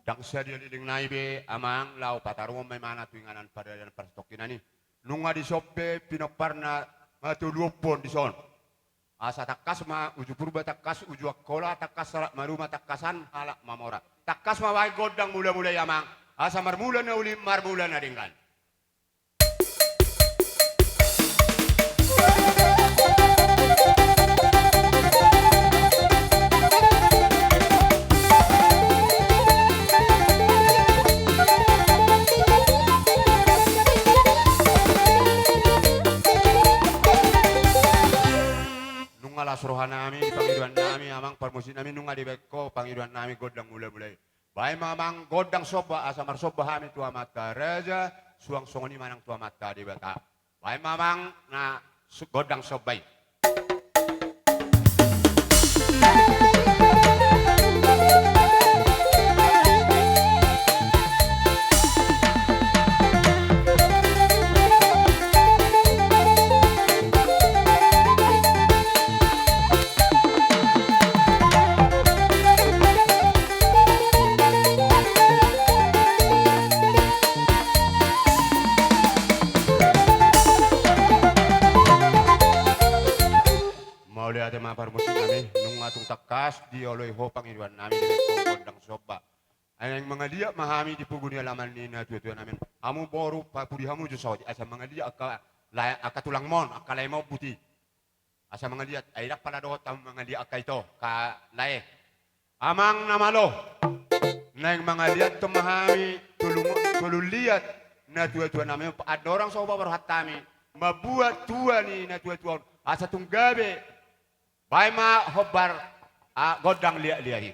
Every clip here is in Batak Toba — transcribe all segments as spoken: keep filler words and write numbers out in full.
Ndang sadia leleng nai be amang laho pataruhon ma imana tu inganan paradaton parsatongkinan i. Nunga dison pe pinomparna ma tolu ombun dison. Asa tangkas ma uju Purba, tangkas uju Angkola, tangkas halak maruma, tangkasan halak mamora. Tangkas ma bahen gondang mula-mula i amang, asa marmula na uli marmula na denggan. Nunga las roha nami di pangidoan nami amang parmusik nami, nunga dibahen ho pangidoan nami gondang mula-mula i. Bahen ma amang gondang somba asa marsomba hami tu Amanta Raja, suang songon i ma nang tu Amanta Debata. Bahen ma amang na gondang somba i. Mauliate ma parmusik nami, nunga tung tangkas dioloi ho pangidoan nami di bengkong gondang somba. Ai naeng mangaliat ma hami di pogu ni alaman ni natua-tua nami. Hamu boru, papudi hamu jo saotik asa mangaliat angka lae, angka tulangmon, angka laemon buti. Asa mangaliat, ai ndang pala dohot hamu mangaliat angka ito, angka lae. Amang na malo, naeng mangaliathon ma hami tolu, tolu liat natua-tua nami, andorang so hupaborhat hami mambuat tua ni natua-tua on, asa tung gabe. Bahen ma hombar, ah, gondang liat-liat i.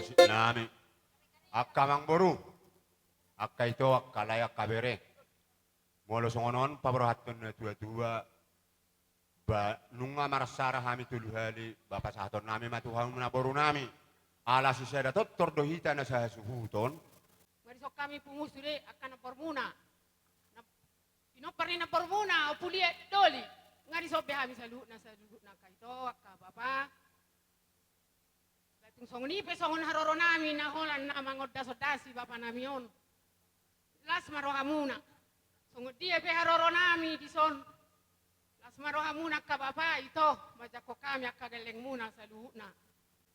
Musik nami. Angka amangboru, angka ito, angka lae, angka bere. Molo songon on paborhathon na tua-tua, ba nunga marsara hami tolu hali, ba pasahaton nami ma tu hamuna boru nami. Ala sisada tontor do hita na sahasuhuton. Nga dison hami pungu sude angka nambormuna. Na, pinompar ni nambormuna, Ompu Liat Doli. Nga dison be hami saluhutna, saluhutna angka ito, angka bapa. Ba tung songon i pe songon haroro nami na holan na mangondasondasi bapa nami on. Las ma rohamuna. Songon dia pe haroro nami dison. Las ma rohamuna angka bapa, ito, manjangkon hami angka gellengmuna saluhutna.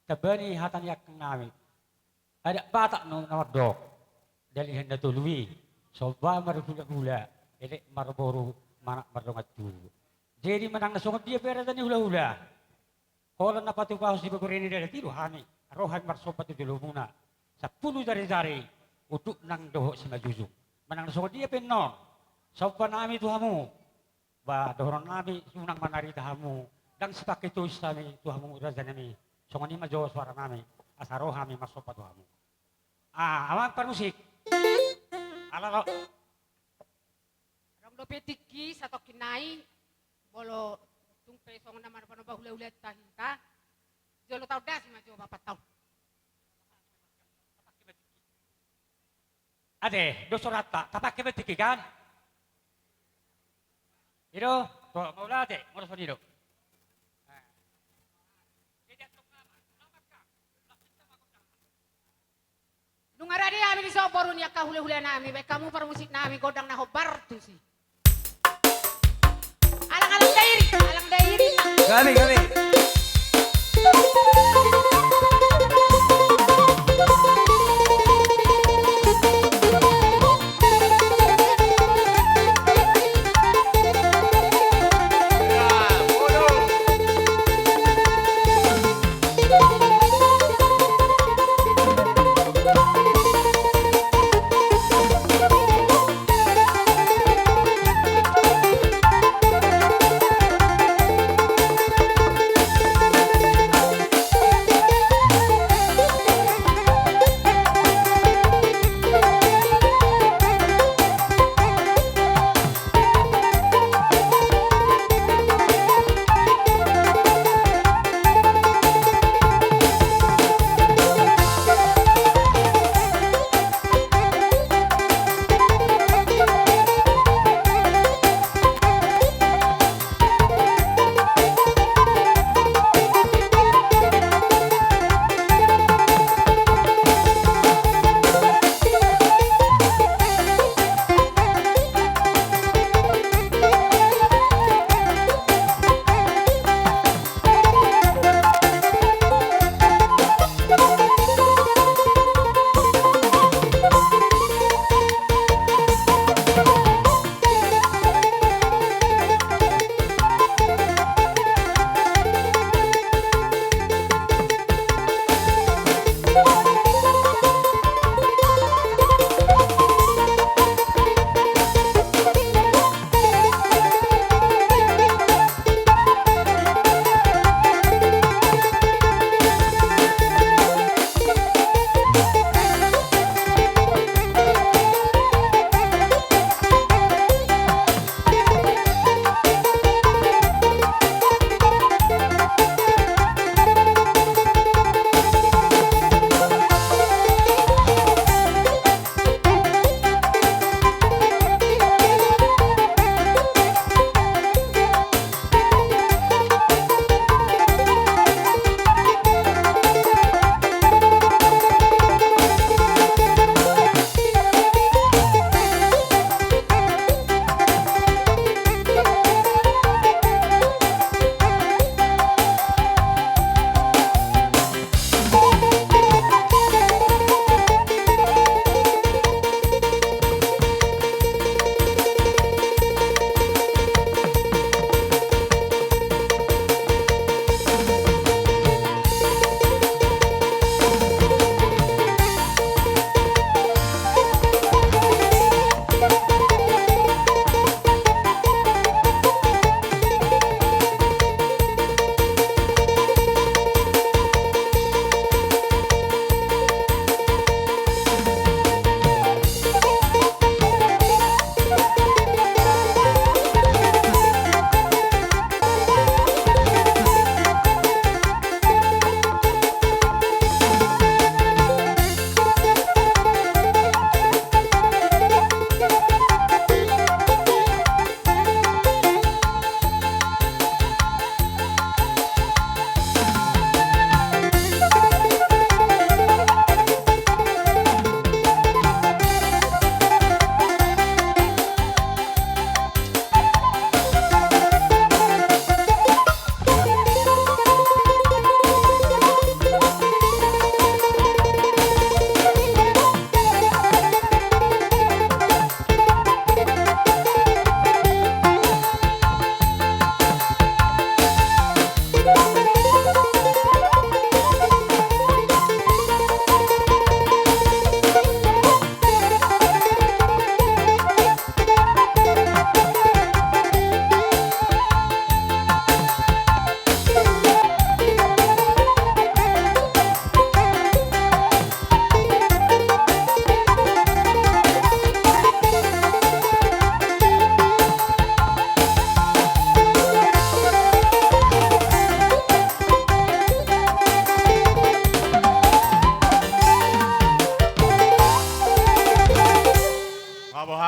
Tamba ni hata ni angka nami. Adat Batak do na mandok. Dalihan na tolu i. Somba marhulahula. Elek marboru, manat mardongan tubu. Jadi manang na songon dia pe raja ni hulahula. Holan na patupahon sipagoreon ni dalan i do hami, ro hami marsomba tu jolomuna. Sampulu jarijari, unduk nang dohot simanjujung. Manang na songon dia pe annon, somba nami tu hamu. Ba dohonon nami, unang manarita hamu, ndang sipangke tois hami tu hamu raja nami. Songon i ma jo suara nami, asa ro hami marsomba tu hamu. Ah, amang parmusik. Ala ro. Adong dope tingki satongkin nai, molo tung pe songon na marpanomba hulahulanta hita, jolo taondasi ma jo bapa on. Ate, dos soranta, tapake ma tingki kan? I do, to, mauliate, molo songon i do. Nunga rade hami dison boru ni angka hulahula nami, baen hamu parmusik nami gondang na hombar tusi. Alang-alang dairi, alang dairi. Gabe, gabe.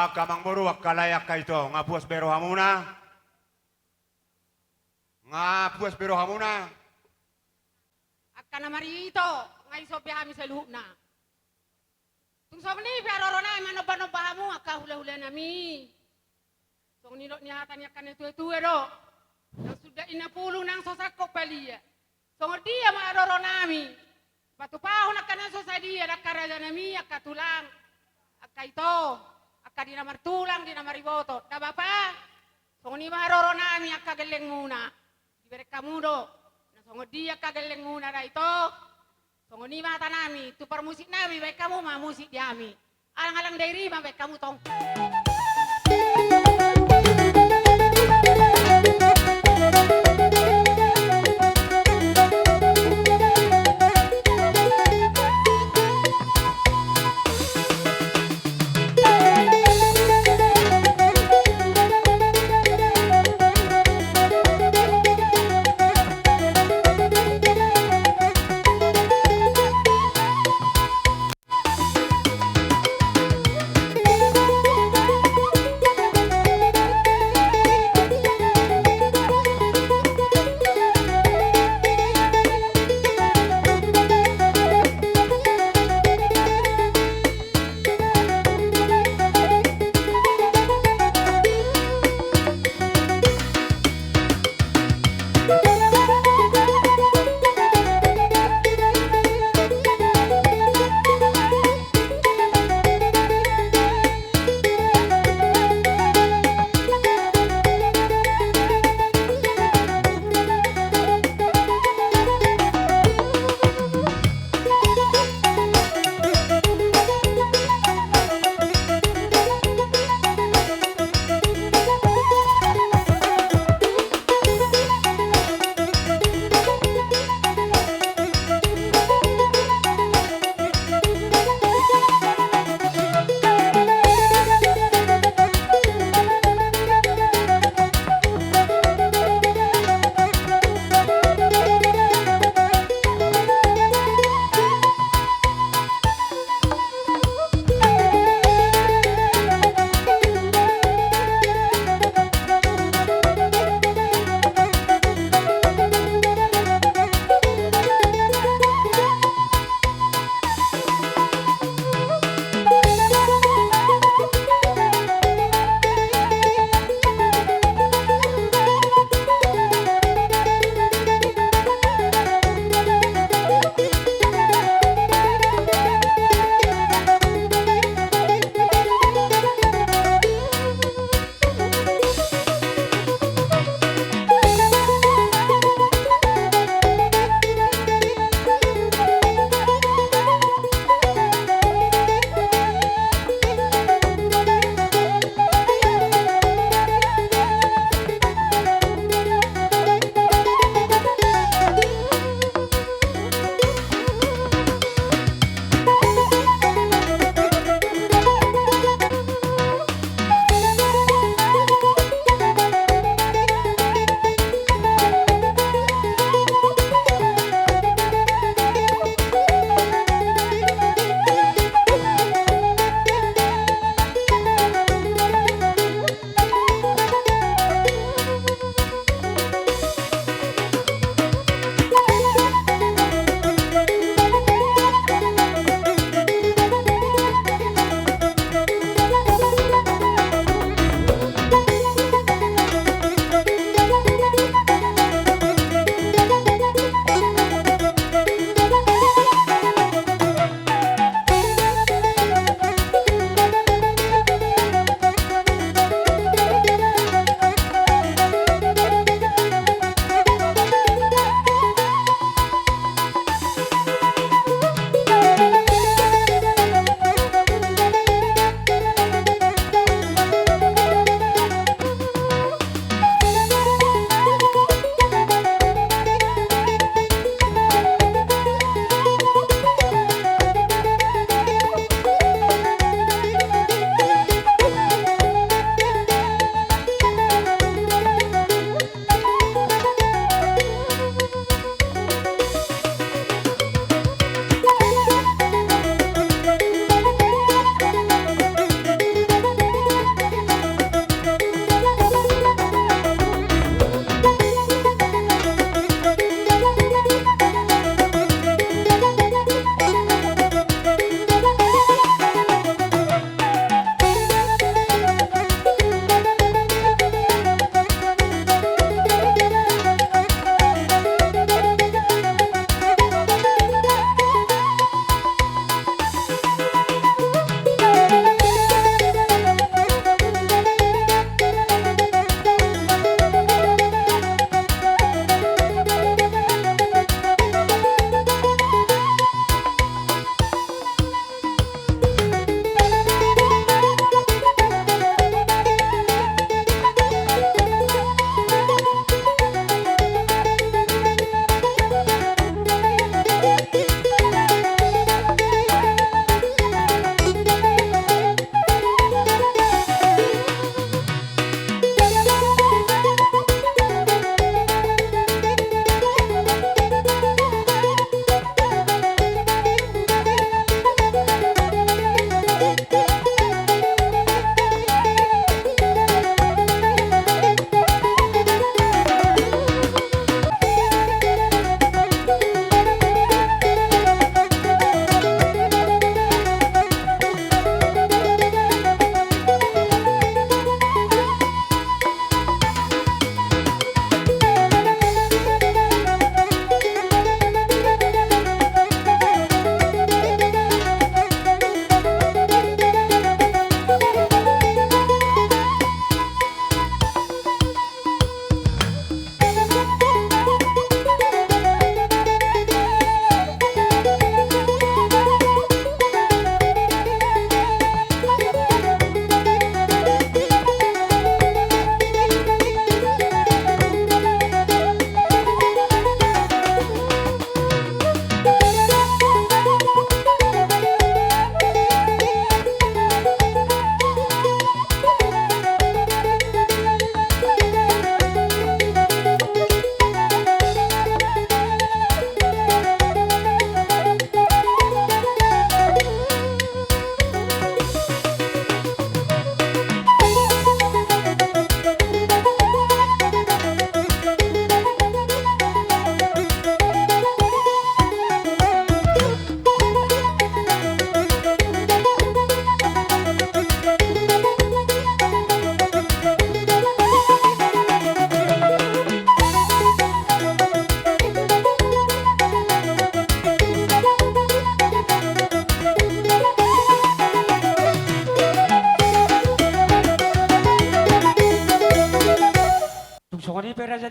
Angka amangboru, angka lae, angka ito, nga puas be rohamuna? Nga puas be rohamuna? Angka na marito, nga ison be hami saluhutna. Tung songon i pe haroronami manombanomba hamu angka hulahulanami. Songon i dok ni hata ni angka na tuatua do. Nang suda i na pulung nang so sangkot palia. Songon dia ma haroronami? Patupahon angka na so sadia, angka rajanami, angka tulang, angka ito, angka di na martulang, di na mariboto, da bapa. Songon i ma haroronami angka gellengmuna. Dibereng hamu do. Na songon dia angka gellengmuna da ito. Songon i ma hatanami, tu parmusiknami, baen hamu ma musik di hami. Alang-alang dairi ma baen hamu tong.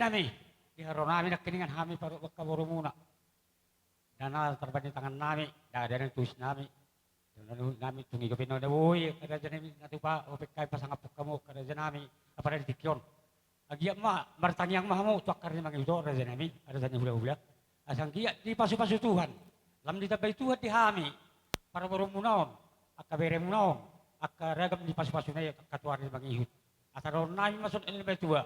nami, di haroronami nangkiningan hami parboru angka borumuna. Dana tarbani tangan nami, dana tuis nami, dana nuhut nami, tung i dope na boi angka raja nami na tupa, ope hami pasangaphon hamu angka raja nami, apala di tingki on. Anggiat ma martangiang ma hamu tu angka raja ni mangihut on, raja nami, raja ni hulahula. Asa anggiat dipasupasu Tuhan, lam ditambai Tuhan di hami parborumuna on, angka beremuna on, angka ragam ni pasupasuna i angka tu ari ni mangihut. Asa dohonon nami ma songon na matua,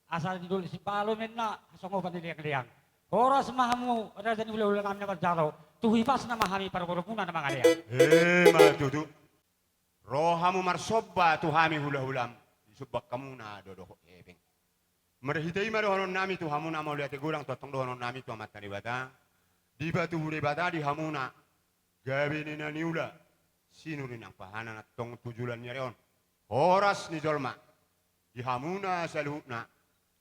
asa di dolok Simbalo ma inna hasongopan ni leangleang. Horas ma hamu raja ni hulahula nami na manjalo, tu hipasna ma hami parborumuna na mangalean. Emma tutu. Ro hamu marsomba tu hami hulahulam, disomba hamuna do dohot hepeng. Marhite i ma dohonon nami tu hamuna, mauliate godang tongtong dohonon nami tu Amanta Debata. Dipatubu Debata di hamuna gabe ni na niula, sinur ni nang pahana nantong tu joloan ni ari on. Horas ni jolma di hamuna saluhutna,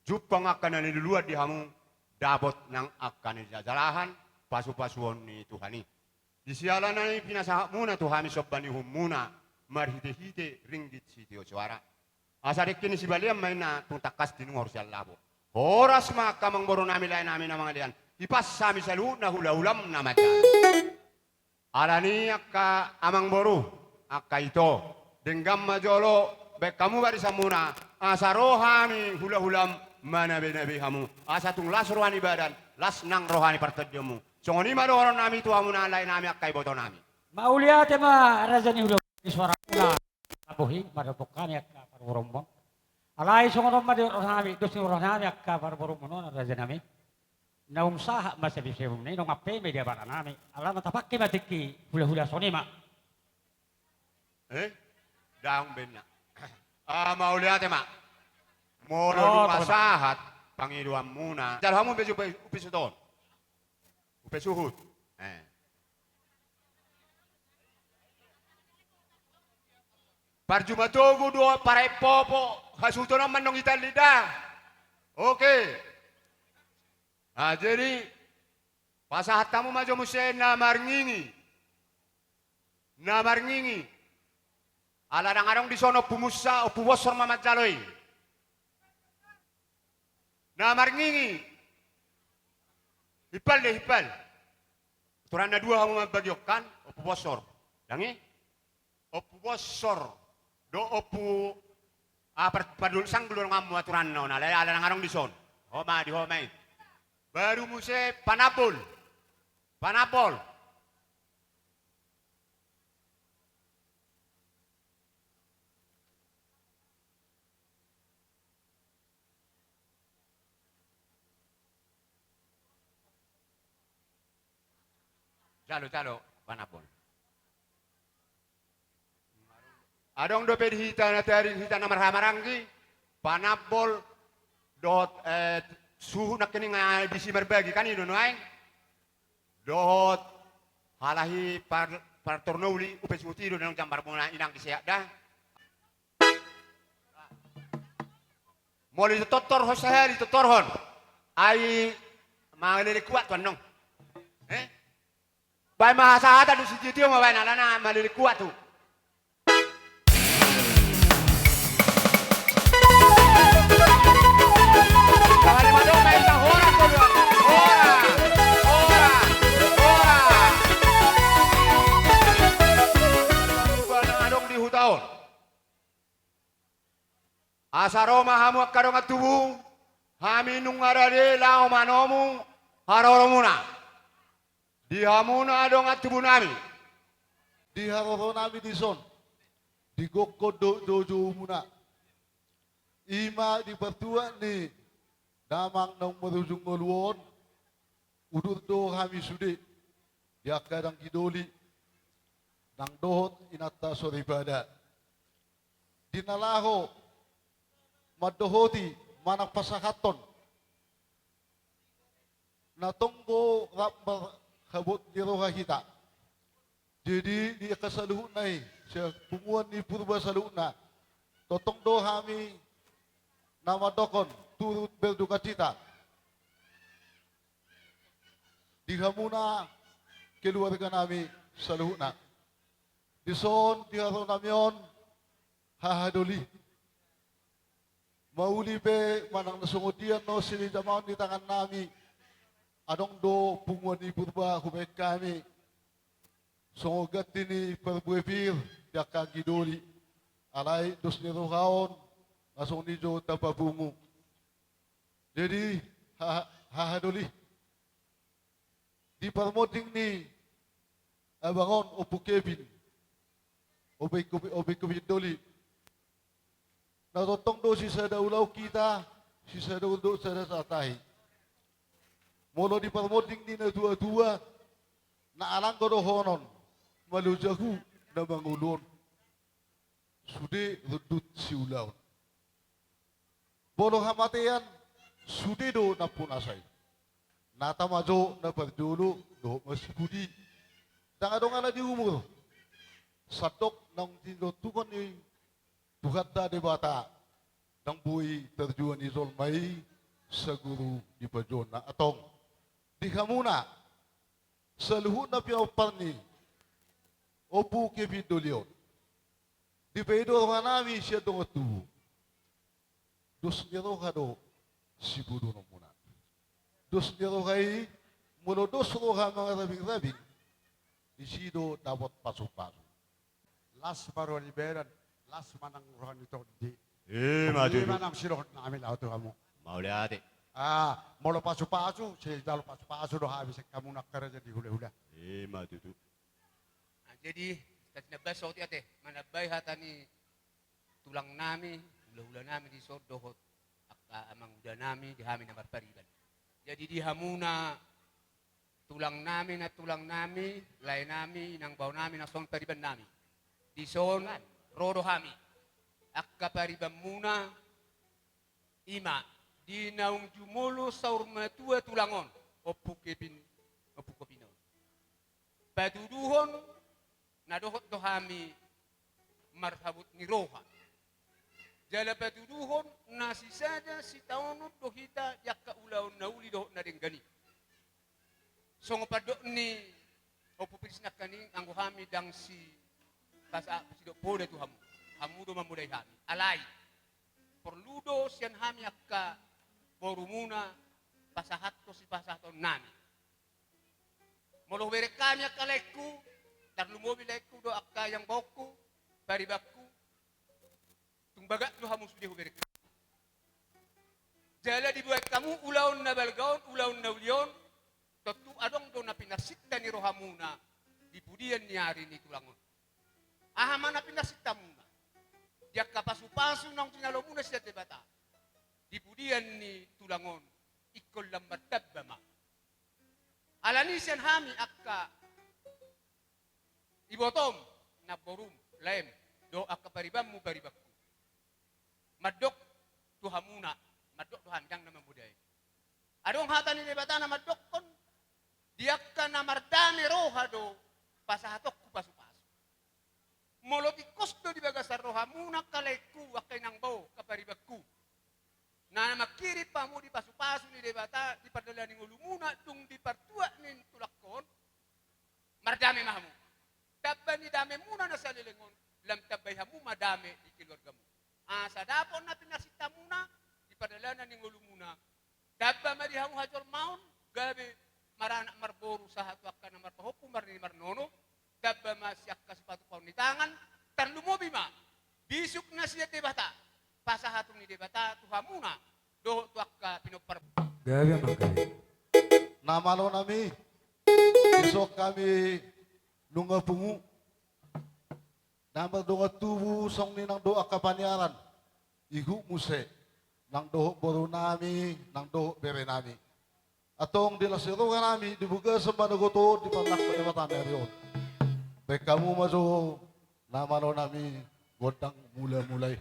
jumpang angka na niluluan di hamu, dapot nang angka na nijajalahan, pasupasuon ni Tuhan i. Di siala na i pinasahatmuna tu hami somba ni uhumuna, marhitehite ringgit sitio soara. Asa dengke ni sibalian ma inna tung tangkas tinungor sian lapo. Horas ma angka amangboru nami, lae nami na mangalean. Hipas hami saluhutna hulahulam na manjalo. Alani angka amangboru, angka ito, denggan ma jolo baen hamu barisanmuna, asa ro hami hulahulam manabenabe hamu, asa tung las roha ni badan, las nang roha ni partondionmu. Songon i ma dohonon nami tu hamuna lae nami angka iboto nami. Mauliate ma raja ni hula, di soaramuna. Abohi, mandokkon hami angka parborumuna on. Alai songon on ma di rohanami, dos ni rohanami angka parborumuna on, raja nami. Naung sahat ma sabisabimu i, naung ampe ma i di abara nami. Alana tapangke ma tingki hulahula, songon i ma. Eh? Daong benna. Ah, mauliate ma. Molo dung sahat pangidoanmuna, jalo hamu be upe, upe suhut on. Upe suhut. Eh. Parjumatogu dohot paraek popo, hasuhuton on mandong i tali da. Oke. Ah, jadi pasahat hamu ma jo muse na marngingi. Na marngingi. Ala ndang adong dison Ompu Musa, Ompu Bosor ma manjalo i. Na marngingi. Himpal de, himpal. Aturan na dua hamu mambagi on kan, Ompu Bosor. Ndang i? Ompu Bosor dohot Ompu, ah, par-, Pardul Sanggul do donganmu aturanna on, alai ala ndang adong dison. Ho ma, di ho ma i. Baru muse Panabol. Panabol. Jalo, jalo, Panabol. Adong dope di hita na tari, hita na marhahamaranggi, Panabol dohot, eh, suhut nangkining, ah, disi marbagi kan i do nuaeng. Dohot halahi par-, partor na uli, upe suhut i do naung jambar muna inang di sehat da. Molo ditortor ho sahali, tortorhon. Ai maleleng kuat tu annon. Eh? Baen ma hasahatan tu sitio-tio ma baen alana maleleng kuat tu. Sahali madong na ita horas, horas, horas, horas. Adong di huta on. Asa ro ma hamu angka dongan tubu, hami nunga rade laho manomu haroromuna. Di hamuna dongan tubunami. Di haroronami dison, di gokhon dohot joujoumuna. I ma di partuat ni damang naung marujung ngolu on, udur do hami sude di angka danggi doli nang dohot inanta soripada. Di na laho mandohoti manang pasahathon na tonggo rap marhabot ni roha hita. Jadi di angka saluhutna i, sian punguan ni Purba saluhutna, tongtong do hami na mandokhon turut berdukacita di hamuna keluarganami saluhutna. Dison di haroronami on, hahadoli. Mauli pe manang na songon dia annon sininjamaon ni tangannami, adong do punguan ni Purba hubaen hami songon ganti ni parbue pir di angka anggi doli. Alai dos ni roha on na songon i jo tapapungu. Jadi, ha-, hahadoli, di parmonding ni abang on, Ompu Kevin, Ompu Kevin, Ompu Kevin doli, na tongtong do sisada ulaon hita, sisada ulaon, sada satahi. Molo di parmonding ni natuatua, na alangka dohonon, malo jabu na mangolu on, sude rundut siulaon. Molo hamatean, sude do nampunasa i. Na tama jo na parjolo dohot masipudi. Ndang adong ala ni umur, sandok naung tinontuhon ni Tuhanta Debata, ndang boi tarjua ni jolma i saguru ni panjouonna. Antong, di hamuna saluhutna pinompar ni Ompu Kevin doli on, dipaido rohanami sian dongan tubu. Dos ni roha do sibodoonmuna. Dos ni roha i, molo dos roha mangarabingrabing, disi do dapot pasupasu. Las ma roha ni badan, las ma nang roha ni tondi. Ima tutu. Ima nang sidohononnami laho tu hamu. Mauliate. Ah, molo pasupasu, sijalo pasupasu do hami sian hamuna angka raja ni hulahula. Ima tutu. Ah, jadi, santabi nambahas saotik ate, manambai hata ni tulangnami, hulahulanami dison dohot angka amangudanami di hami na marpariban. Jadi di hamuna tulangnami, nantulangnami, laenami, inangbaonami na songon paribannami, dison ro do hami. Angka paribanmuna ima di naung jumolo saur matua tulang on, Ompu Kevin, Ompu Kevin on. Patuduhon na dohot do hami marhabot ni roha. Jala patuduhon na sisada sitaonon do hita di angka ulaon na uli dohot na denggan i. Songon pandok ni Ompu Pris nangkaning, anggo hami ndang si pasa-, sidok poda tu hamu. Hamu do mamodai hami. Alai porlu do sian hami angka borumuna pasahathon sipasahatonnami. Molo hubereng hami angka laengku, tarlumobi laengku dohot angka inangbaonku, paribanku, tung bagak do hamu sude hubereng hami. Jala dibuat hamu ulaon na balga on, ulaon na uli on, tontu adong do na pinarsinta ni rohamuna di pudian ni ari ni tulang on. Aha ma na pinarsintamuna? Di angka pasupasu naung jinalomuna sian Debata di pudian ni tulang on, ingkon lam martamba ma. Alani sian hami angka ibotom, namborum, laem, dohot angka paribanmu, paribanku, mandok tu hamuna, mandok do hami, ndang na mamodai. Adong hata ni Debata na mandokkon, di angka na mardame roha do pasahatonku pasupasu. Molo tingkos do di bagasan rohamuna angka laengku, angka inangbao, angka paribanku, na mangkirim hamu di pasupasu ni Debata di pardalanan ni ngolumuna dung di partuat ni tulangkon, mardame ma hamu. Tamba ni damemuna na saleleng on, lam tambai hamu ma dame di keluargamu. Asa dapot na pinarsintamuna di pardalanan ni ngolumuna. Tamba ma di hamu hajolmaon, gabe maranak marboru sahat tu angka na marpahompu marnini marnono. Tamba ma sian angka sipatupaon ni tangan, tarlumobi ma bisuk na sian Debata, pasahaton ni Debata tu hamuna dohot tu angka pinompar. Gabe ma gabe. Na malonami, dison hami nunga pungu, na mardongan tubu songon i nang dohot angka paniaran, ihut muse, nang dohot borunami, nang dohot berenami. Antong di las ni rohanami, di bagasan manogot on, di parlangkon ni mata ni ari on, baen hamu ma jo na malonami gondang mulamula i.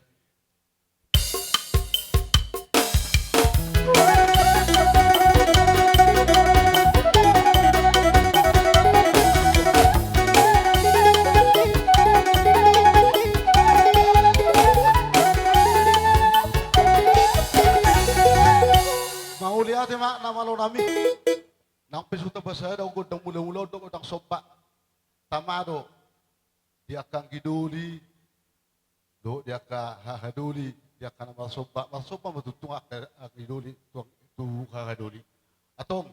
Mauliate ma na malonami. Nang pe so tapasada gondang mulamula on dohot gondang somba, tama do di angka anggi doli dohot di angka hahadoli di angka na marsomba, marsomba ma tutu angka, angka doli, tu, tu angka doli. Antong,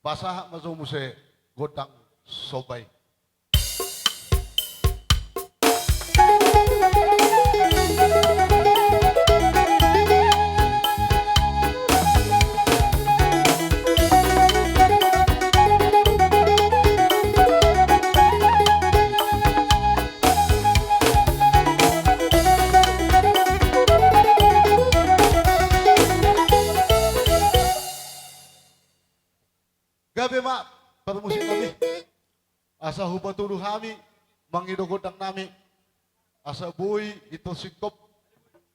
pasahat ma jo muse gondang somba i. Gabe ma parmusik nami. Asa hupatudu hami mangido gondang nami, asa boi ito singkop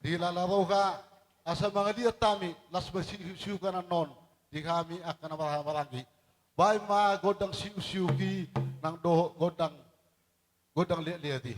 di lala roha, asa mangaliat hami las masiusiukan annon di hami angka na marhahamaranggi. Baen ma gondang siusiuk i nang dohot gondang, gondang liatliat i.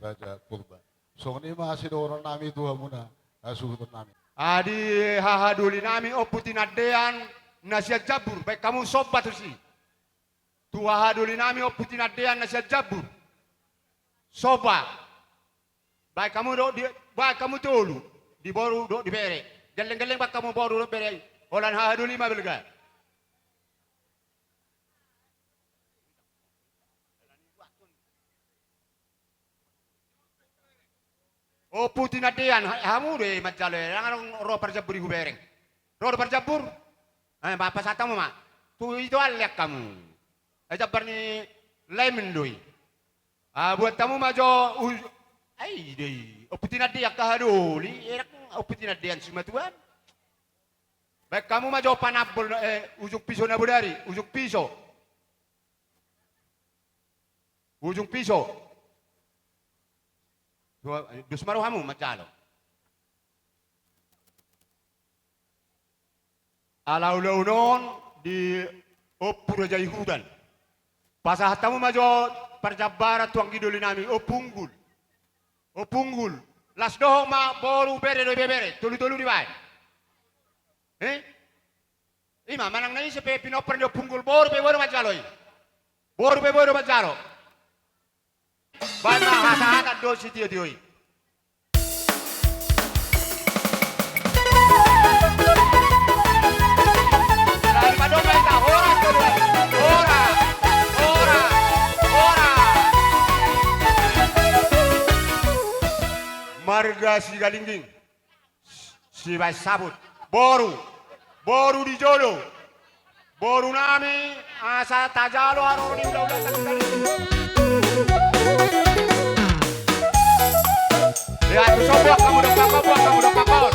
Raja Purba. Songon i ma sidohonon nami tu hamuna, hasuhuton nami. Adi hahadoli nami Ompu Tinandean na sian Jambur, baen hamu somba tusi. Tu hahadoli nami Ompu Tinandean na sian Jambur. Somba. Baen hamu do, di, baen hamu tolu. Di boru do, di bere. Gelleng-gelleng baen hamu boru do bere. Holan hahadoli ma balga. Ompu Tinandean, ha-, hamu do i manjalo i, ndang adong ro parjambur i hubereng. Ro do parjambur? Eh, ma pasahat hamu ma. Tu ito alle angka hamu. Eh, jambar ni lemen do i. Ah, buat hamu ma jo u-, ai do i. Ompu Tinandean hahadoli, erang Ompu Tinandean simatuan. Baen hamu ma jo panambol, eh, ujung piso na bodari, ujung piso. Ujung piso. Dua, dus ma rohamu manjalo. Ala ulaon on di Ompu Raja i Hutan. Pasahat hamu ma jo parjambaran tu anggi doli nami, Ompu Unggul. Ompu Unggul. Las dohot ma boru bere do ibebere, tolu-tolu dibaen. Eh? I ma, manang na ise pe pinompar ni Ompu Unggul, boru pe boi do manjalo i. Boru pe boi do manjalo. Baen ma hasahatan do sitio-tio i. Sahali padomba hita, horas do, horas, horas, horas. Marga Sigalingging. Sibaen saput. Boru. Boru di jolo. Boru nami, asa tajalo haroro ni ulaon na tangkali. Ya, tu so buat hamu, dompak hamu, buat hamu, dompak hamu.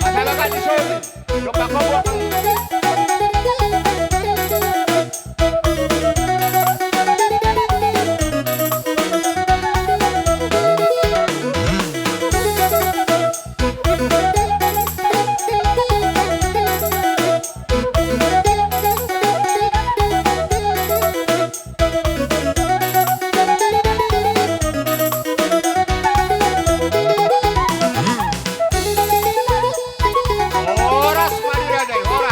Asa laga di soli. Dompak hamu, buat hamu. Horas ma di raja i, horas.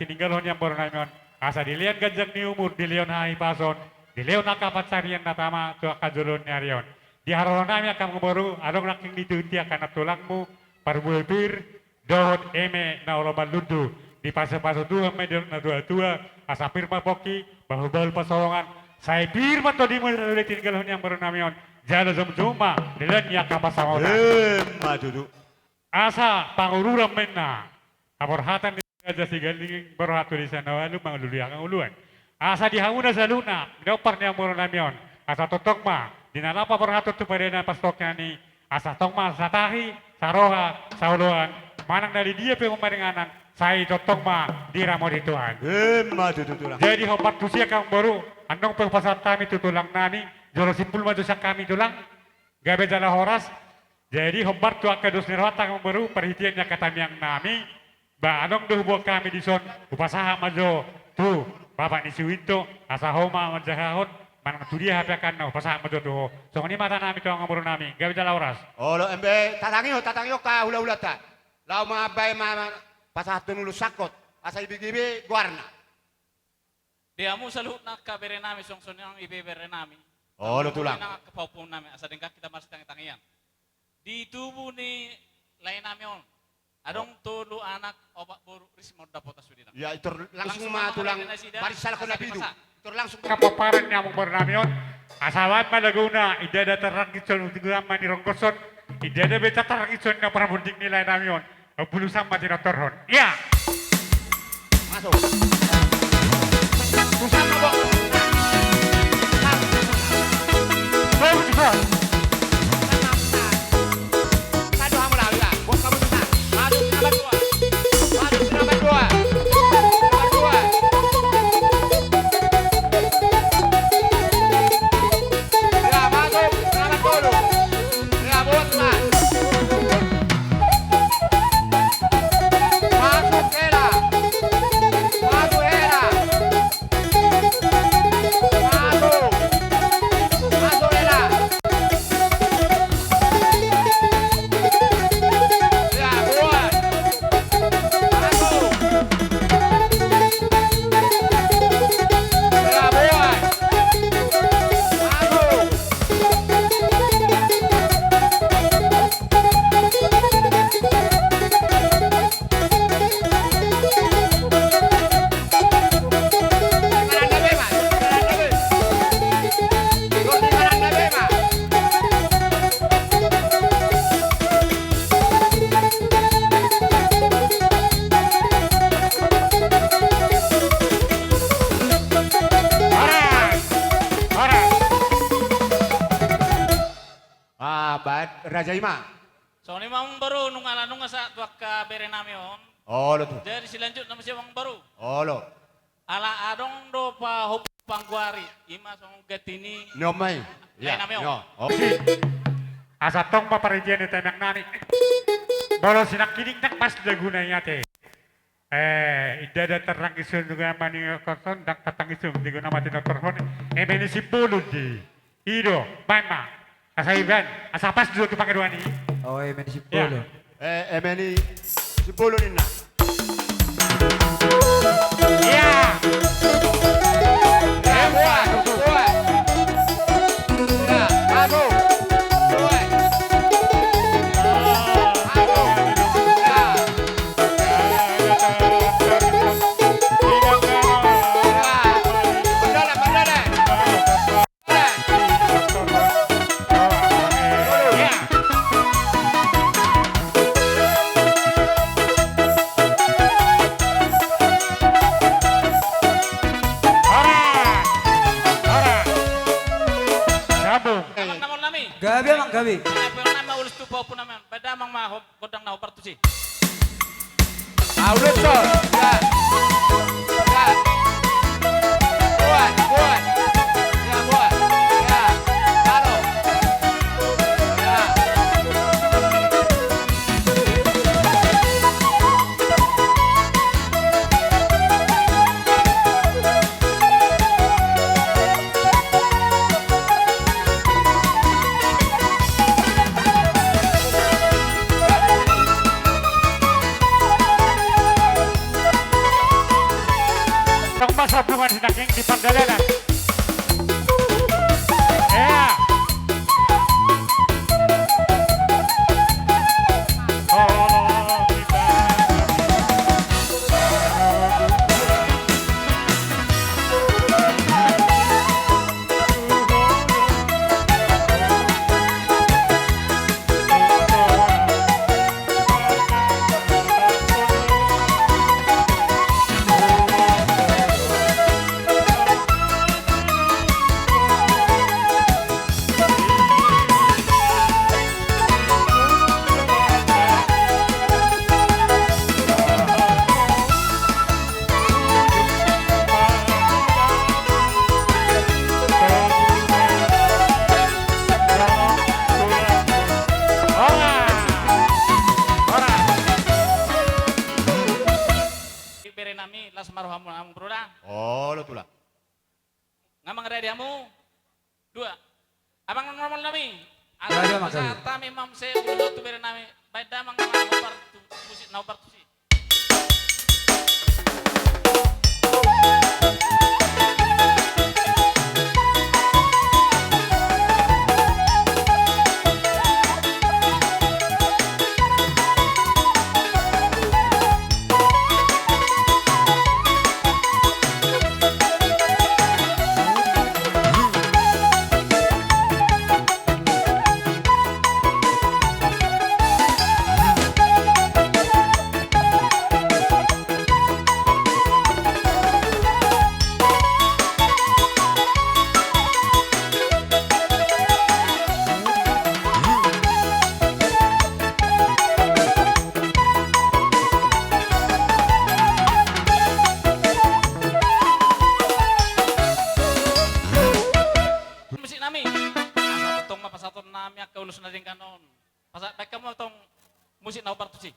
tininggalhon i amangboru nami on. Asa dilehon ganjang ni umur, dilehon hahipason, dilehon angka pansarian na tama tu angka joloan ni ari on. Di haroro nami angka amangboru, adong nangkin ditunti angka nantulangmu, parbue pir, dohot eme na olo marlundu. Dipasupasu Tuhan ma i di na tuatua, asa pir ma pongki, bahulbahul pansalongan, sai pir ma tondimuna na tininggalhon i amangboru nami on, jala jomjom ma dilehon i angka pansamotan. Emma tutu. Asa pangururan ma inna. Haborhatan ni Raja Sigalingging, borhat tu desa na ualu, mangulului angka uluan. Asa di hamuna saluhutna, pinompar ni amangboru nami on, asa tongtong ma di na laho paborhathon tu parian na pastokian i, asa tong ma satahi, saroha, saoloan, manang na di dia pe maringanan, sai tongtong ma diramoti Tuhan. Emma tutu, Tulang. Jadi hombar tusi angka amangboru, annon pe hupasahat hami tu tulang nami, jolo simpul ma jo sian hami, Tulang. Gabe jala horas. Jadi hombar tu angka dos ni rohanta, amangboru, parhitean ni angka tangiang nami, ba adong do huboan hami dison, hupasahat ma jo tu bapak ni si Winto, asa ho ma manjahahon, manang tu dia hape angka na, hupasahat ma jo tu ho. Songon i ma hata nami tu amangboru nami, gabe jala horas. Olo, embe tatangihon, tatangihon angka hulahulanta. Laho ma baen ma pasahathon ulos sangkot, asa ibege be goarna. Di hamu saluhutna angka bere nami, songon i nang ibebere nami. Olo, Tulang. Nang angka pahompu nami, asa denggan hita marsitangitangian. Di tubu ni lae nami on, adong tolu anak, opat boru, ris ma on dapotan sude nang. Ya, i tor langsung ma, Tulang, parinsalhon na pitu. I tor langsung. Angka pomparan ni amangboru nami on, asa baen ma laguna, Indada Tarrangison, Tugu Ama ni Ronggoson, Indada Beta Tarrangison, na parmonding ni lae nami on. Ombulusan ma tinortorhon. Ia. Masuk. Pusat ma, Bok. Bagus, Bok. Satu hamu lah, ia. Bok kamu tenang. Masuk, selamat dua. Masuk, selamat dua. Selamat dua. Ia, masuk. Selamat dua. Ia, buat, Mas. Masuk, Hera. Masuk, Hera. Masuk. Masuk, Hera. Ya, buat. Masuk. Ya, buat. Masuk. Horas! Horas! Ah, baen, Raja i ma. Songon i ma, amangboru, nunga ala nunga sahat tu angka bere nami on. Olo, tutu. Jadi silanjutna muse, amangboru. Olo. Ala adong do pahompu panggoari, i ma songon ganti ni. Ni on ma i. Lae nami on. Oke. Asa tong ma parhitean ni tangiang nami. Molo sinangkining ndang pas laguna i ate. Eh, Indada Tarrangison, Tugu Ama ni Ronggoson, ndang tatangis on, di guna ma tinortorhon, eme ni Simbolon di. I do, baen ma. Asa ibaen, asa pas do tu pangidoan i. Oh, eme ni Simbolon. Ia. Eh, eme ni Simbolon ninna. Ia. Eh, buat, buat. Ia, masuk. Buat. Masuk. Ia. Gabe, amang, gabe. Gondang na ho partusi. Aulus so. Ya. Ya. Buat, buat. Ya, buat. Ya. Taro. Ya. Dua. Amang na marhaha nami. Dua, dua, Amang. Asa hami ma muse ulos tu bere nami. Baen damang ma hombar tu, musik na hombar tusi. Musik nami. Asa tong ma pasahaton nami angka ulos na denggan on. Pasahat baen hamu tong musik na hombar tusi.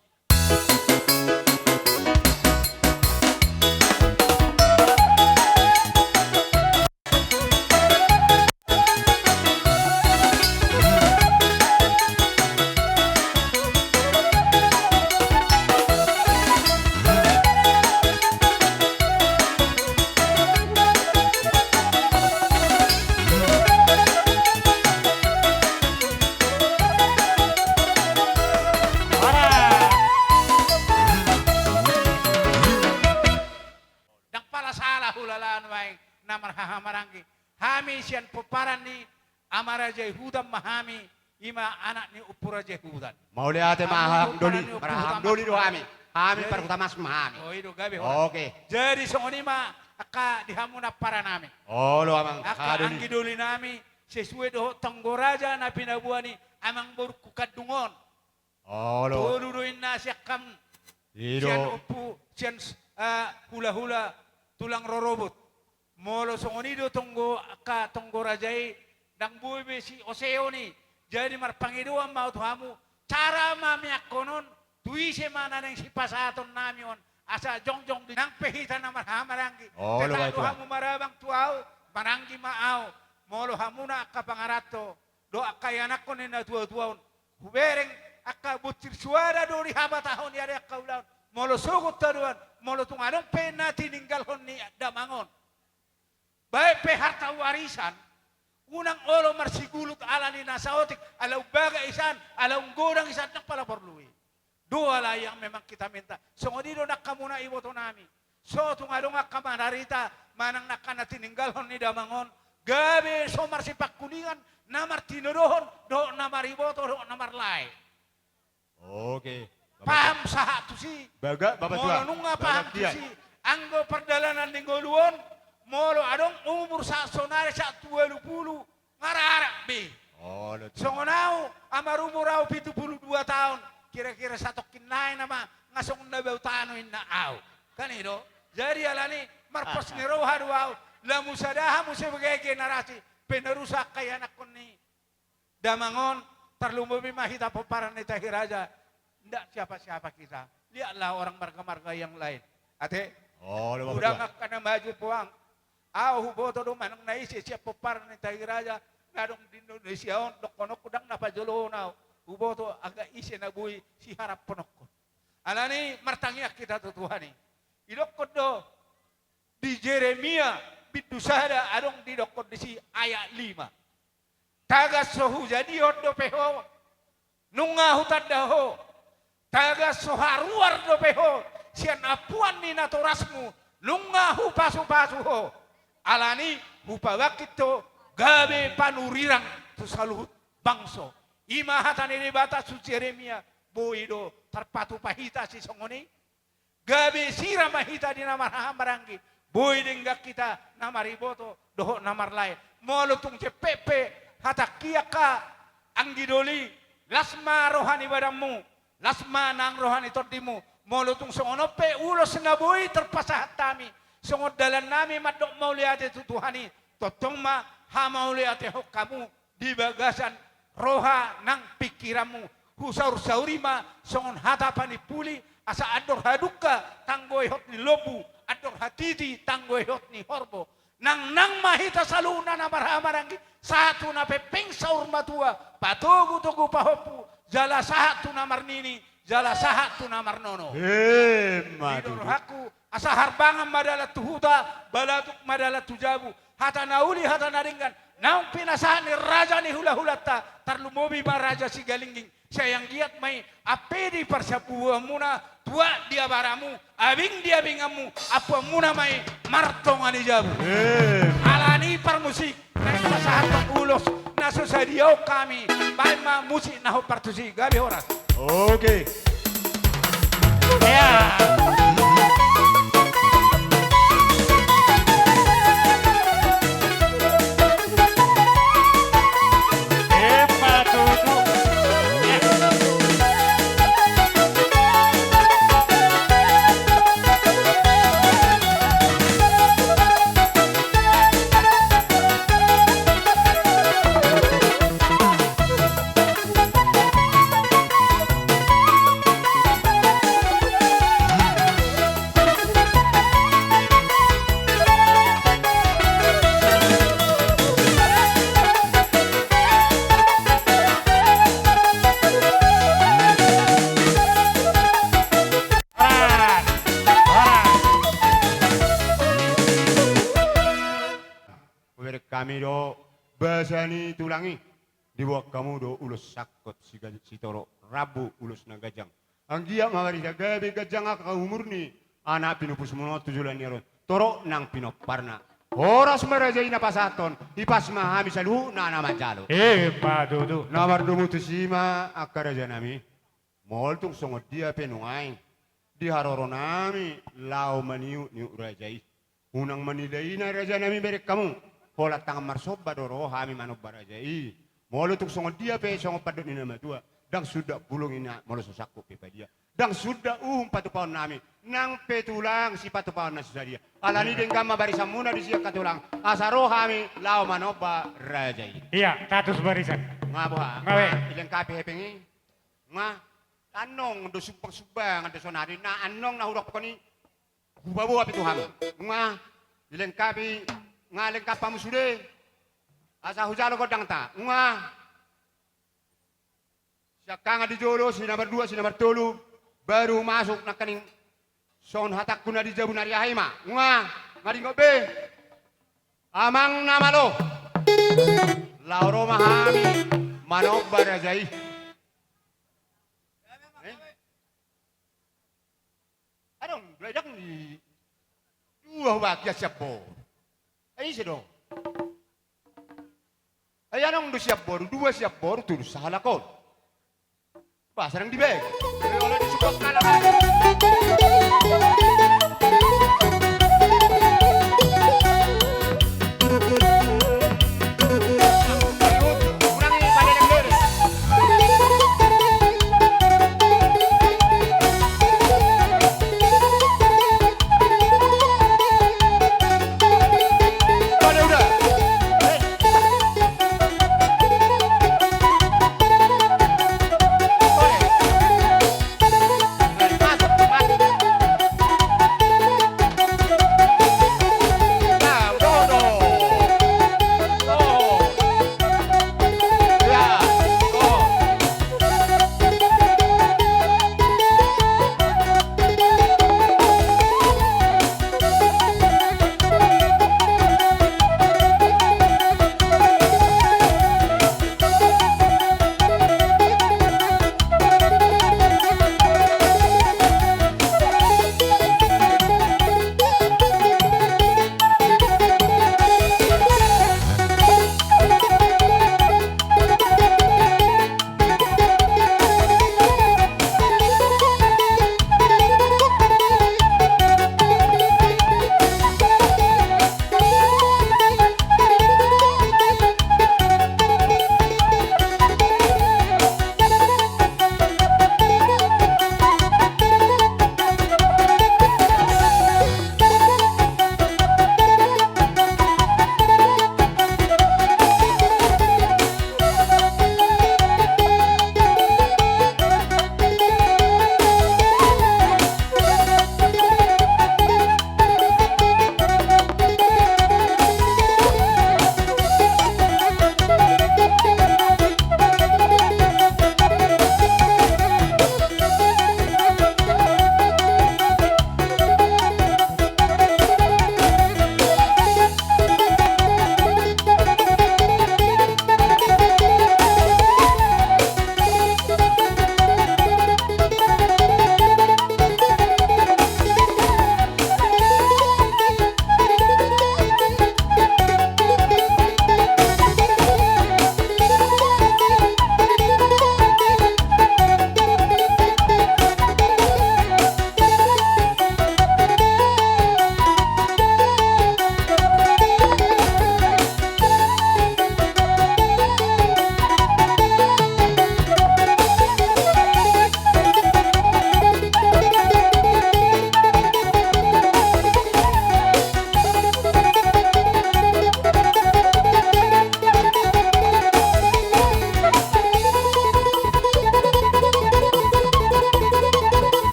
Ndang pala sala hulala nuaeng na marhaha maranggi. Hami sian pomparan ni Ama Raja Ihutan ma hami, i ma anak ni Ompu Raja Ihutan. Mauliate ma hamu doli, marhaha doli do hami. Hami parhutamasu ma hami. O, i do gabe holan. Oke. Jadi songon i ma angka di hamu na pomparan nami. Olo, Amang. Angka anggi doli nami, sesuai dohot tonggo raja na pinaboa ni amangborungku Kandung on. Olo. Tolu do inna sian hamu. I do. Sian ompu, sian, eh, hulahula tulang rorobot. Molo songon i do tonggo, angka tonggo raja i, ndang boi be sioseon i. Jadi marpangidoan ma au tu hamu, cara ma miangkon on, tu ise ma na naeng sipasahaton nami on, asa jongjong di nang pe hita na marhaha maranggi. Olo, baik, Tuan. Tetap do hamu marabang tu au, maranggi ma au. Molo hamuna angka pangaranto, dohot angka ianakhon ni na tuatua on. Hubereng angka bonsir suada do di habatahon i, ari angka ulaon. Molo sogot haduan, molo tung adong pe na tininggalhon ni damang on, baen pe harta warisan, unang olo marsigulut ala ni na saotik, ala umbaga isan, ala umgodang isan, ndang pala porlu i. Dua lah yang memang kita minta. Songon i do nang hamuna iboto nami. So tung adong angka manarita manang nang angka na tininggalhon ni damang on, gabe so marsipangkulingan na martinodohon dohot na mariboto dohot na marlae. Oke. Paham sahat tusi? Baga, Bapak Tua. Molo nunga paham tusi, anggo pardalanan ni ngolu on, molo adong umur sahat sonari sahat tu ualu pulu, nga ra arap be. Olo, Tuan. Songon au, amarumur au pitu pulu dua taon, kira-kira satongkin nai nama, nga songon na bau tano inna au. Kan i do? Jadi alani, marpos ni roha do au, lamu sada hamu sebagai generasi penerus angka ianakhon ni damang on, tarlumobi ma hita pomparan ni Tahiraja. Ndak siapa-siapa kita. Lihatlah orang marga-marga yang lain. Ate? Olo, Bapak Tua. Godang angka na maju poang. Au huboto do manang na ise sian pomparan ni Tahiraja na adong di Indonesia on, dohononku ndang na pajoloon au. Huboto angka ise na boi siharaphononkon. Alani martangiang hita tu Tuhan i. Didokkon do di Jeremia bindu sada adong didokkon disi ayat lima. Tagan so hujadihon dope ho, nunga hutanda ho. Tagan so haruar dope ho sian ampuan ni natorasmu, nunga hupasupasu ho. Alani hupabangkit ho gabe panurirang tu saluhut bangso. I ma hata ni Debata tu Jeremia, boi do tarpatupa hita sisongon i. Gabe sira ma hita di na marhahamaranggi, boi denggan hita na mariboto dohot na marlae. Molo tung jempek pe hatangki angka anggi doli, las ma roha ni badanmu, las ma nang roha ni tondimu. Molo tung songon on pe ulos na boi tarpasahat hami, songon dalannami mandok mauliate tu Tuhan i, tongtong ma hamauliatehon hamu di bagasan roha nang pingkiranmu. Husaursauri ma songon hata panimpuli, asa andor hadungka tanggo ihot ni lombu, andor hatiti tanggo ihot ni horbo. Nangnang ma hita saluhutna na marhahamaranggi, sahat tu na pengpeng saur matua, patogutogu pahompu, jala sahat tu na marnini, jala sahat tu na marnono. Emma tutu. Di do rohangku, asa harbangan ma dalan tu huta, balatuk ma dalan tu jabu, hata na uli, hata na denggan, naung pinasahat ni raja ni hulahulanta, tarlumobi ma Raja Sigalingging, sai anggiat ma i ampe di parsambuanmuna, tuak di abaramu, abing di abinganmu, ampuanmuna ma i martonga ni jabu. Emma. Alani parmusik, naeng pasahathon ulos na so sadia on hami, baen ma musik na hombar tusi, gabe horas. Oke. Ya. Emma tutu. Ya. Hubereng hami do basa ni tulang i. Diboan hamu do ulos sangkot siga-, sitorop rambu ulos na ganjang. Anggiat ma marisa gabe ganjang angka umur ni anak pinupusmuna on tu joloan ni ari on. Torop nang pinomparna. Horas ma raja i na pasahathon, hipas ma hami saluhutna na manjalo. Emma tutu. Na mardomu tusi ma angka rajanami. Molo tung songon dia pe nuaeng di haroronami laho maniukniuk raja i, unang manilaina rajanami, bereng hamu. Holan tangan marsomba do ro hami manomba raja i. Molo tung songon dia pe, songon pandok ni na matua, ndang suda bulung i na molo so sangkup pe padia. Ndang suda uhum patupaonnami, nang pe tulang sipatupaon na so sadia. Alani i denggan ma barisanmuna disi angka tulang, asa ro hami laho manomba raja i. Ia, tatus barisan. Nga boha? Nga be. Dilengkapi hepeng i. Nga, annon do sumbangsumbangan do sonari, na annon na hudokkon i hupaboa pe tu hamu. Nga, dilengkapi, nga lengkap hamu sude. Asa hujalo gondangta. Nga, siangkangan di jolo, si na mardua, si na martolu, baru masuk nangkaning songon hatangku na di jabu na di aha i ma. Nga, nga dinggot be. Amang na malo. Laho ro ma hami manomba raja i. Eh? Adong do, adong di dua hubagian sian boru. Ai ise do? Ai adong do sian boru, dua sian boru, tolu sahalak on. Bah, sering dibeg. Ai olo disukok kalak.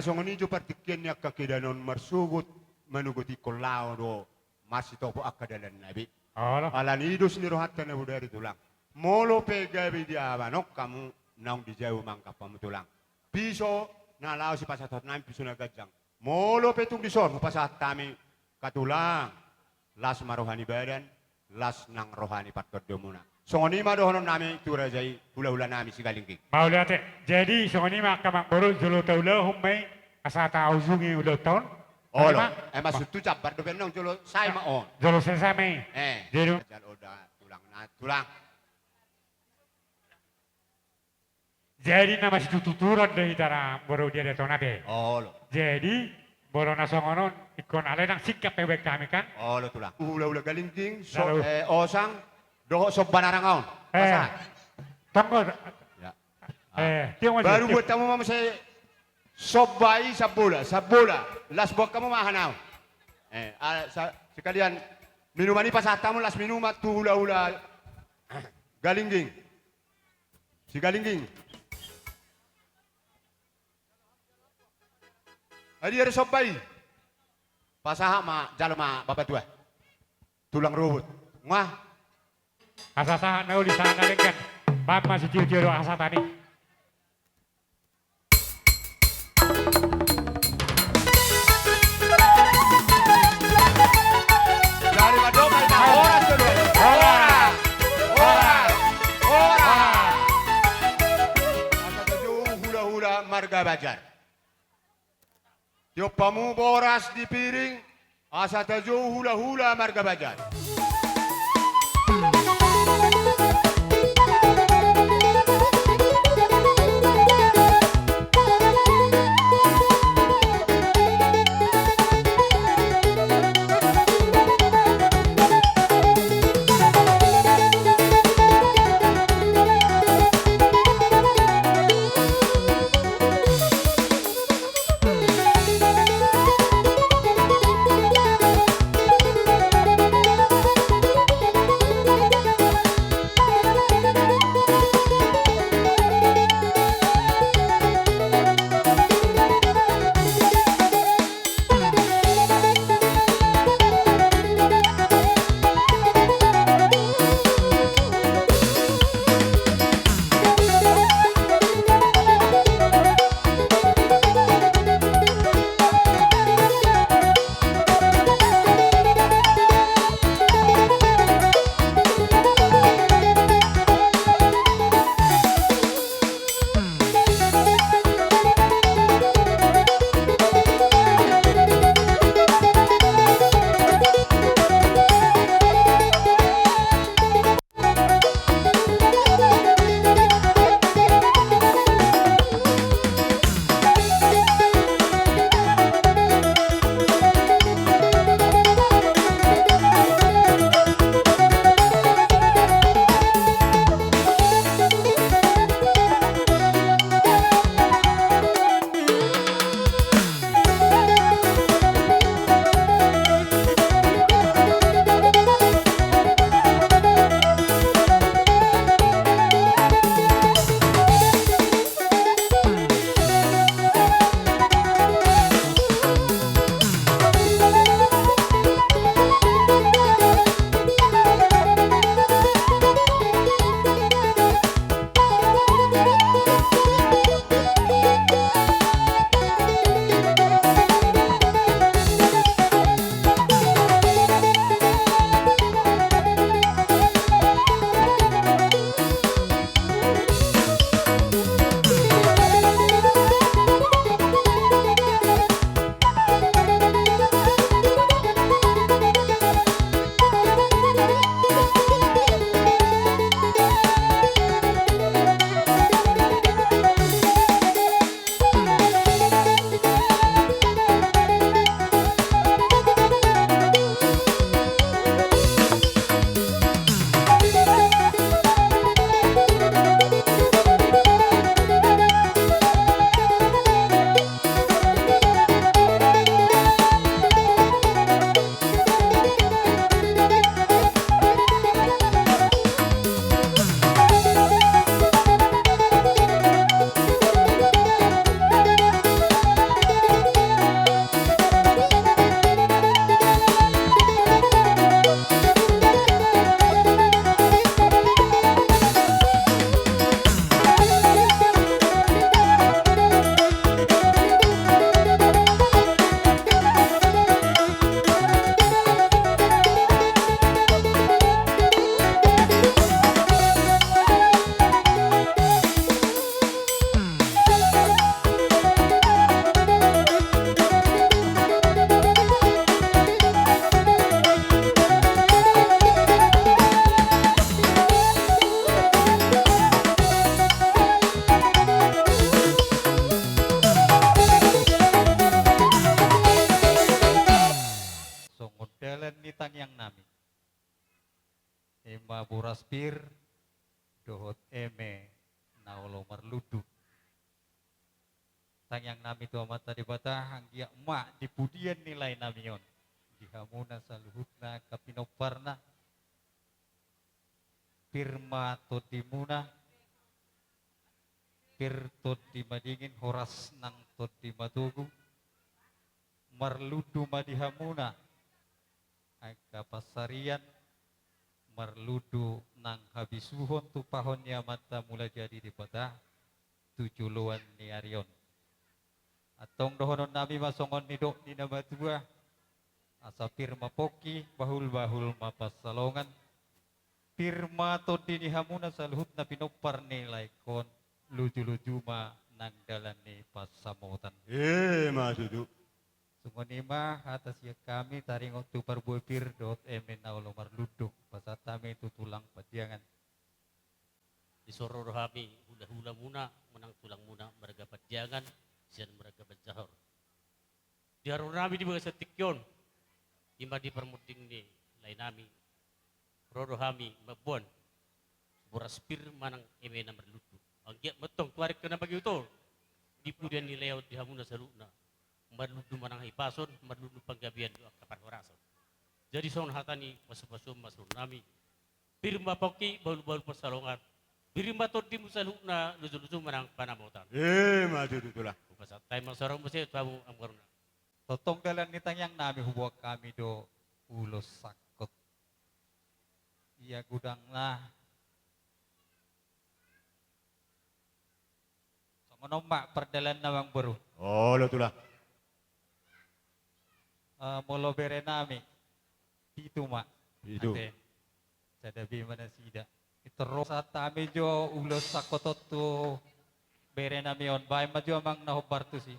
Songon i jo partingkian ni angka kedanon marsogot, manogot ingkon laho do marsitopot angka dalanna be. Olo. Ala ni dos ni rohanta na bodari tulang. Molo pe gabe di abanon hamu, naung dijou ma angka hamu tulang. Piso na laho sipasahat nami piso na ganjang. Molo pe tung dison hupasahat hami angka tulang, las ma roha ni badan, las nang roha ni partondion muna. Songon i ma dohonon nami tu raja i, hulahula nami Sigalingging. Mauliate. Jadi songon i ma angka amangboru, jolo taulahon ma i asa taujungi ulaonta on. Olo. Ima. Eh, maksudhu jambar dope annon, jolo sae ma on. Jolo sae ma i. Eh. Jadi jalo da tulang na tulang. Jadi na masituturan do hita amangboru di adat on ate. Olo. Jadi molo na songon on ingkon alai ndang singkat pe baen hami kan. Olo tulang. Hulahula Galingging, so, eh, Osang, dohot somba na ranggaon. Eh. Pasahat. Tonggo. Ya. Eh, tio ma baru buat hamu ma muse somba i sambola, sambola. Las buat hamu ma aha naon. Eh, ah, sa-, sekalian minuman i pasahat hamu las minuman tu hulahula Galingging. Sigalingging. Ai dia do somba i. Pasahat ma, jalo ma bapatua. Tulang rorobot. Nga. Asa sahat na uli sahat na denggan. Baen ma sitiotio do hasahatan i. Jadi mandok ma hita, horas do. Horas. Horas. Horas. Asa tajou hulahula marga Banjar. Tiop hamu boras di piring, asa tajou hulahula marga Banjar. Ima boras pir dohot eme na olo marlundu. Tangiang nami tu Amanta Debata, anggiat ma di pudian ni lae nami on, di hamuna saluhutna angka pinomparna, pir ma tondimuna, pir tondi madingin, horas nang tondi matogu, marlundu ma di hamuna angka pansarian, marlundu nang habisuhon tumpahon ni Amanta Mulajadi Debata tu joloan ni ari on. Antong dohonon nami ma songon nidok ni na matua, asa pir ma pongki, bahul-bahul ma pansalongan, pir ma tondi ni hamuna saluhutna pinompar ni laengkon, loju-loju ma nang dalan ni pansamotan. Ima tutu. Songon i ma hata sian hami taringot tu parbue pir dohot eme na olo marlundu, pasahat hami tu tulang Panjangan. Dison ro do hami hula-hula muna manang tulang muna marga Panjangan sian marga Panjahor. Di haroro nami di bagasan tingki on, ima di parmonding ni lae nami, ro do hami mamboan boras pir manang eme na marlundu. Anggiat ma antong tu ari angka na mangihut on, di pudian ni lae on di hamuna saluhutna, marlundu manang hahipason, marlundu panggabean dohot angka parhorason. Jadi songon hata ni pasu-pasuon ma songon nami, pir ma pongki, bahul-bahul pansalongan, pir ma tondimu saluhutna, loju-loju ma nang pansamotan. Ima tutu, tulang. Hupasahat hami ma suara muse tu hamu amang boruna. Tongtong dalan ni tangiang nami huboan hami do ulos sangkot. Ia godangna. Songon on ma pardalananna, amang boru. Olo, tulang. Eh, molo bere nami, pitu ma. Pitu. Ate. Sada be ma nasida. Ito ro, pasahat hami jo ulos sangkot on tu bere nami on. Baen ma jo amang na hombar tusi.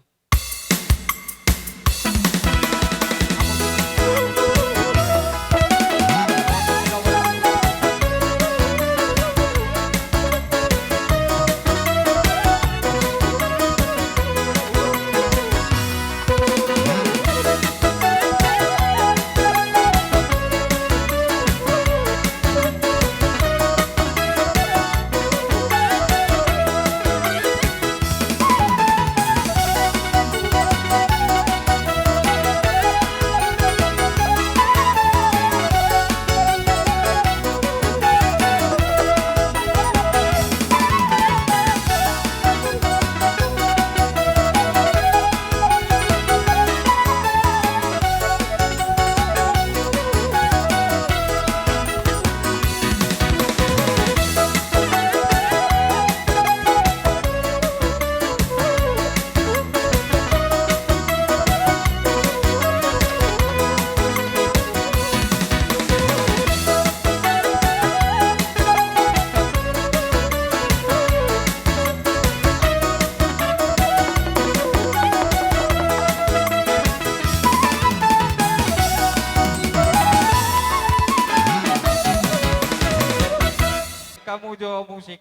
Hamu jo musik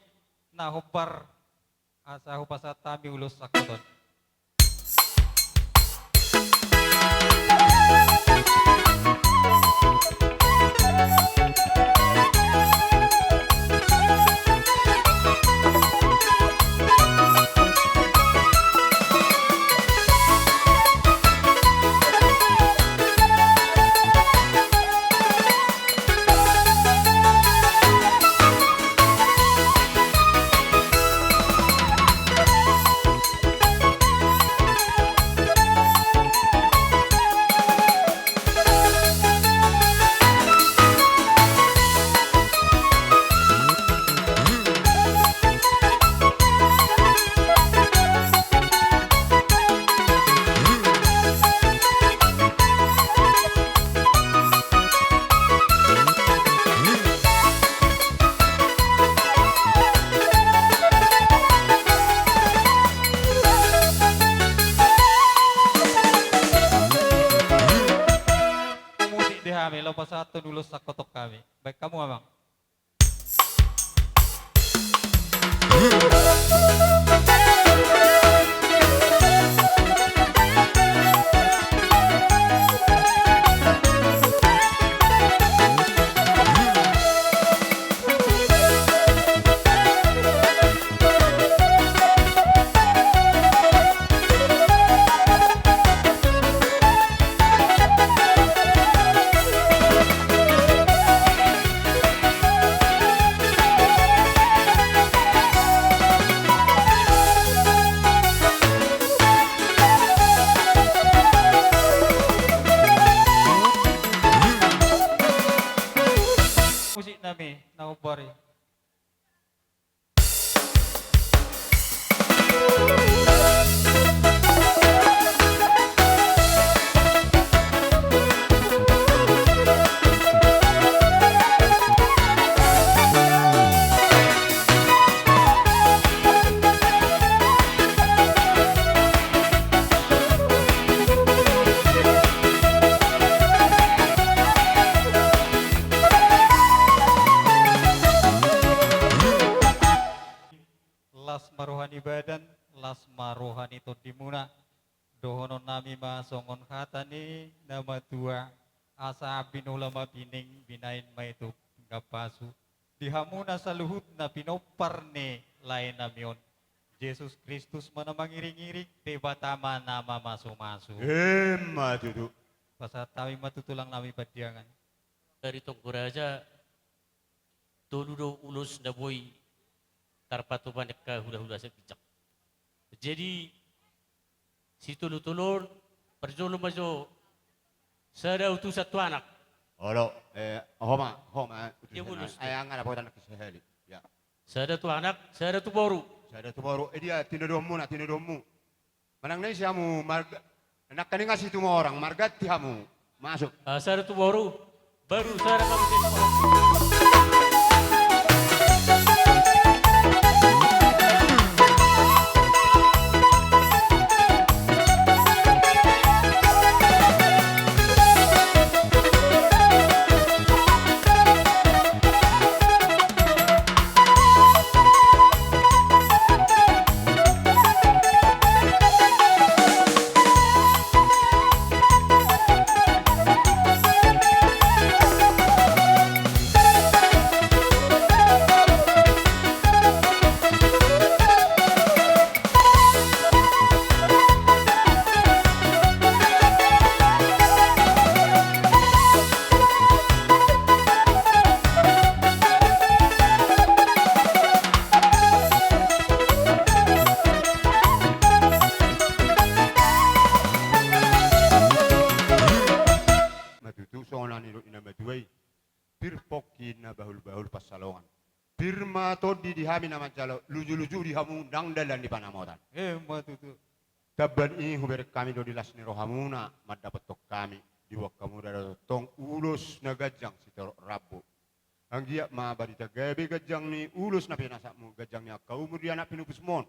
na hombar, asa hupasahat hami ulos sangkot on. Musik di hami, laho pasahathon ulos sangkot on hami. Baen hamu, amang. musik nami na hombar i. Las ma roha ni badan, las ma roha ni tondimuna. Dohonon nami ma songon hata ni na matua, asa binula ma pining, binahen ma i tu pinggan pasu. Di hamuna saluhutna pinompar ni lae nami on, Jesus Kristus ma na mangiringiring, Debata ma na mamasumasu. Emma tutu. Pasahat hami ma tu tulang nami Pandiangan. Dari Tonggo Raja, tolu do ulos na boi tarpatupa ni angka hulahula sian ginjang. Jadi, sitolutolu on, parjolo ma jo sada utusan tu anak. Olo, eh, ho ma, ho ma, utusan. Dia ulos, eh, angka na potan sahali. Ya. Sada tu anak, sada tu boru. Sada tu boru, eh, dia, tinodohonmuna, tinodohonmu. Manang na ise hamu marga, nangkaning asi tu morang, marganti hamu. Masuk. Ah, sada tu boru, baru sada hamu. Ma tutu songon na nidok ni na matua i, pir pongki na bahulbahul pansalongan. Pir ma tondi di hami na manjalo, lujuluju di hamu nang dalan ni panamotan. Emma tutu. Tamba ni i hubereng hami do di las ni rohamuna, mandapothon hami, diboan hamu da tongtong ulos na ganjang sitorop rambu. Anggiat ma barita gabe ganjang ni ulos na pinasatmu, ganjang ni angka umur di anak pinupusmon.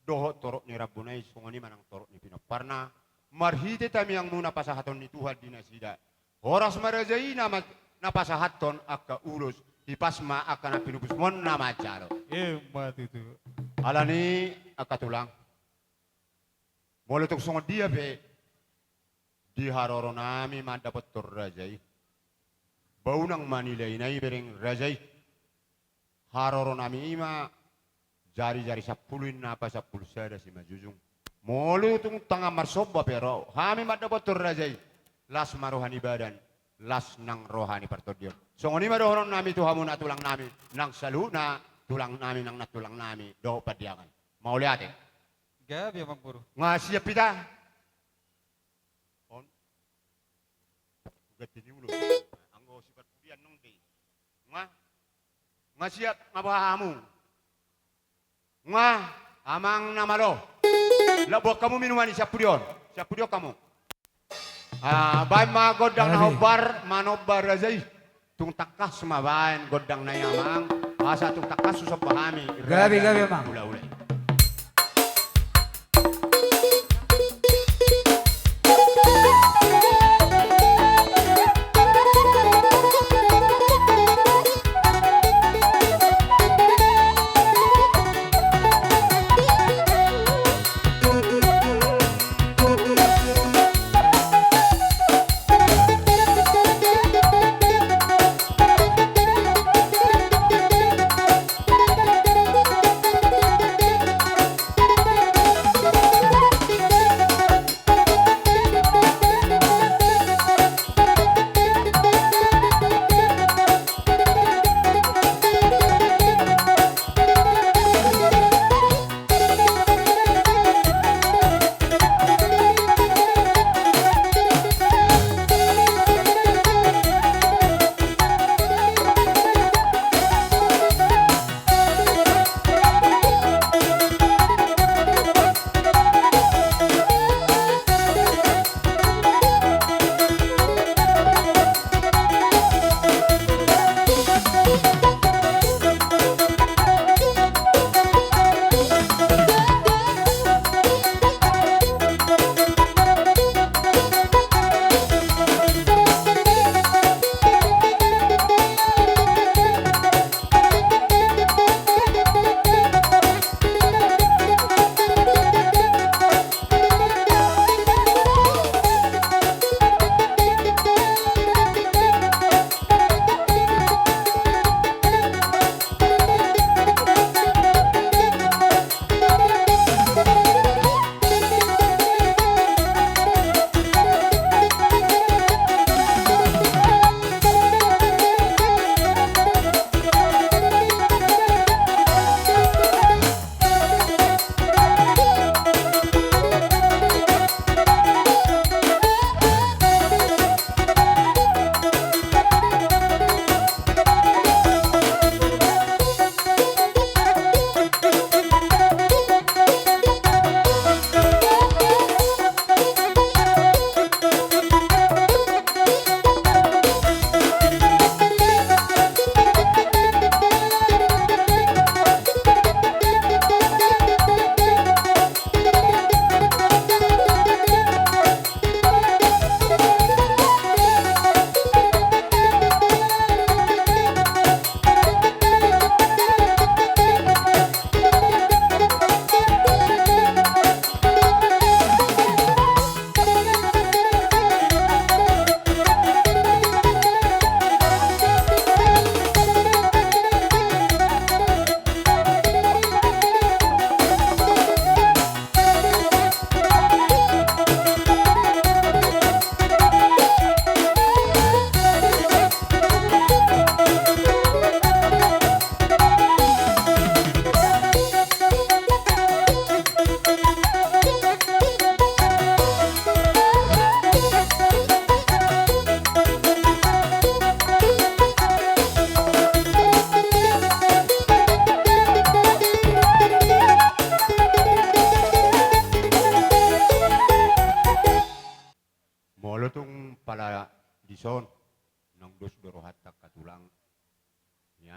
Dohot torop ni rambuna i, songon i ma nang torop ni pinomparna. Marhite tangiangmuna pasahaton ni Tuhan di nasida. Horas ma raja i na ma-, na pasahathon angka ulos, hipas ma angka na pinupusmon na manjalo. Emma tutu. Alani angka tulang. Molo tung songon dia pe di haroronami mandapothon raja i, ba unang manilaina i bereng raja i. Haroronami i ma jarijari sampulu i na pasampulu sada simanjujung. Molo tung tangan marsomba pe ro hami mandapothon raja i, las ma roha ni badan, las nang roha ni partondion. Songon i ma dohononnami tu hamuna tulangnami, nang saluhutna tulangnami, nang nantulangnami dohot Pandiangan. Mauliate. Gabe, Amangboru. Nga siap hita? On. Ganti ni ulos. Anggo siparpudian nang be. Nga. Nga siap nga boha hamu? Nga, amang na malo. Laho boan hamu minuman i sian pudi on. Sian pudi on hamu. Ah, baen ma gondang na hombar manomba raja i. Tung tangkas ma baen gondangna i, amang, asa tung tangkas husomba hami. Gabe, gabe, amang. Hulahula i.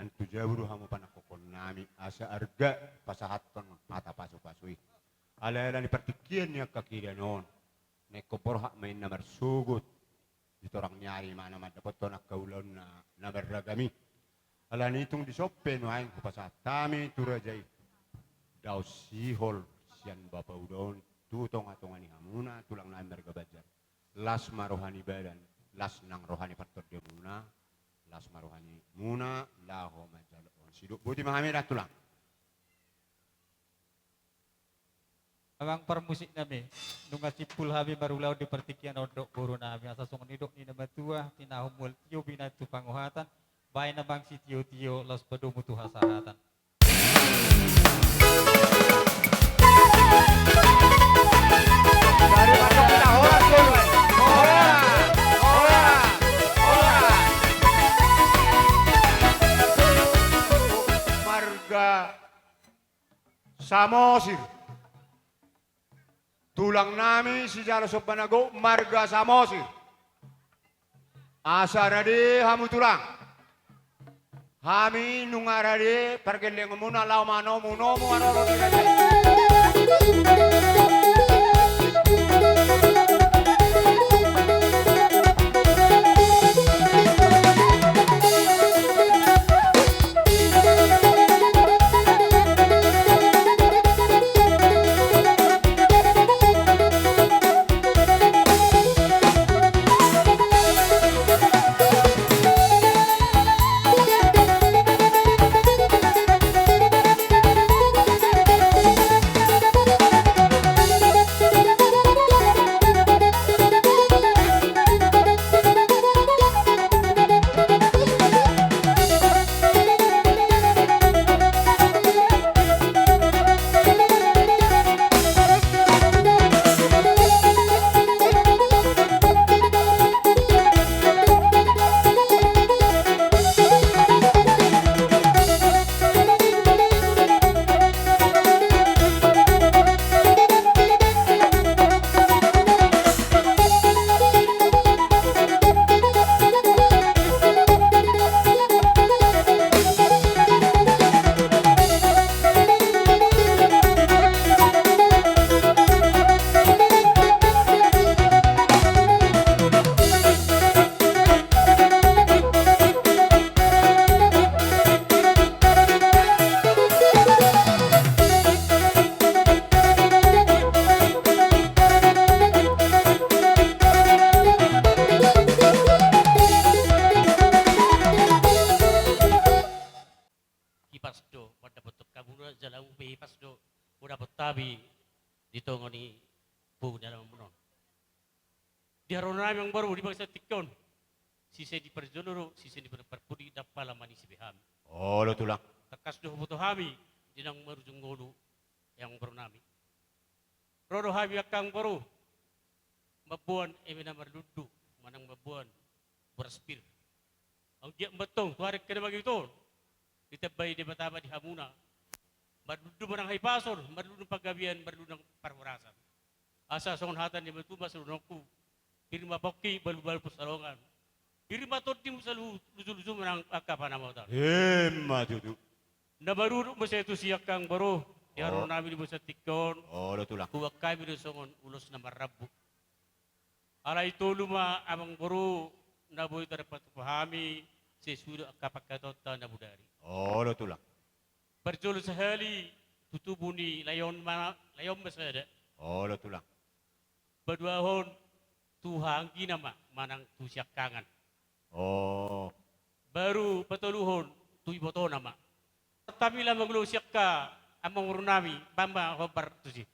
Tu jabu do hamu panangkokon nami, asa arga pasahathon hata pasupasu i. Alai ala ni partingkian ni angka kirian on, na ingkon borhat ma inna marsogot di torang ni ari, i ma na mandapothon angka ulaonna na marragam i. Alani i tung dison pe nuaeng hupasahat hami tu raja i, dao sihol sian bapa uda on tu tongatonga ni hamuna tulang nami marga Banjar. Las ma roha ni badan, las nang roha ni partondimuna, las ma roha ni muna laho manjalo on. Sidok boti ma hami da tulang. Amang parmusik nami, nunga simpul hami marulaon di partingkian on dohot boru nami, asa songon nidok ni na matua, tinahu mual tio binahen tu panguhatan, bahen amang sitiotio laos padomu tu hasahatan. Marga Samosir. Tulang nami sijalo somba na gok marga Samosir. Asa rade hamu tulang. Hami nunga rade pargellengonmuna laho manomunomu haroro ni raja i. Hipas do mandapothon hamuna jala umpe hipas do hudapot hami di tonga ni boru ni alamanmuna on. Di haroro nami amang boru di bagasan tingki on, sise ni parjolo do sise ni parpudi, ndang pola manisi be hami. Olo tulang. Tangkas do huboto hami di naung marujung ngolu amang boru nami. Ro do hami angka amang boru mamboan eme na marlundu manang mamboan boras pir. Anggiat ma antong tu ari angka na mangihut on ditambai Debata ma di hamuna marlundu manang hahipason, marlundu panggabean, marlundu parhorasan. Asa songon hata ni natuatua ma dohononku: Pir ma pongki, balubalu pansalongan. Pir ma tondimuna saluhut, lujuluju manang angka panamatan. Emma tutu. Na marudut muse tusi angka amang boru di haroro nami di bagasan tingki on. Olo tulang. Huboan hami do songon ulos na marrambu. Alai tolu ma amang boru na boi tarpatupa hami sesuai dohot angka panghataonta na bodari. Olo tulang. Parjolo sahali tu tubu ni lae on ma, lae on ma sada. Olo tulang. Paduahon tu hahaanggina ma manang tu siangkangan. O. Baru patoluhon tu ibotona ma. Hami laho mangulahon siangka amang boru nami, bahen ma hombar tusi.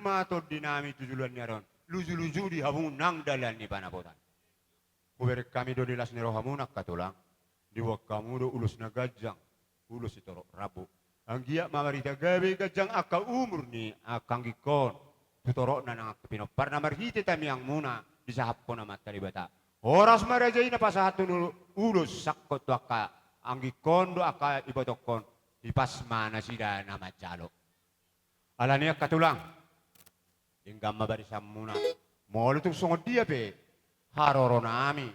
ma tondinami tu joloan ni ari on, luju-luju di hamu nang dalan ni panapotan. Hubereng hami do di las ni rohamuna angka tulang. Diboan hamu do ulos na ganjang, ulos sitorop rambu. Anggiat ma marhite gabe ganjang angka umur ni angka anggingkon tu torop na nang angka pinompar na marhite tangiangmuna disahapkon Amanta Debata. Horas ma raja i na pasahathon ulos sangkot tu angka anggingkon dohot angka ibotongkon, hipas ma nasida na manjalo. Alani i angka tulang, denggan ma barisanmuna. Molo tung songon dia pe haroronami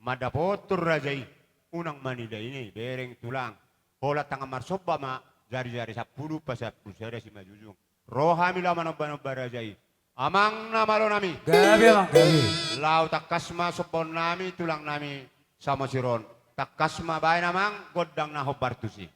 mandapothon raja i, unang manilai-nilai bereng tulang. Holan tangan marsomba ma, jari-jari sampulu, pasampulu sada simanjujung. Ro hami laho manomba-nomba raja i. Amang na malonami. Gabe, amang, gabe. Laho tangkas ma sombaonnami tulangnami Samosir on. Tangkas ma baen amang gondang na hombar tusi.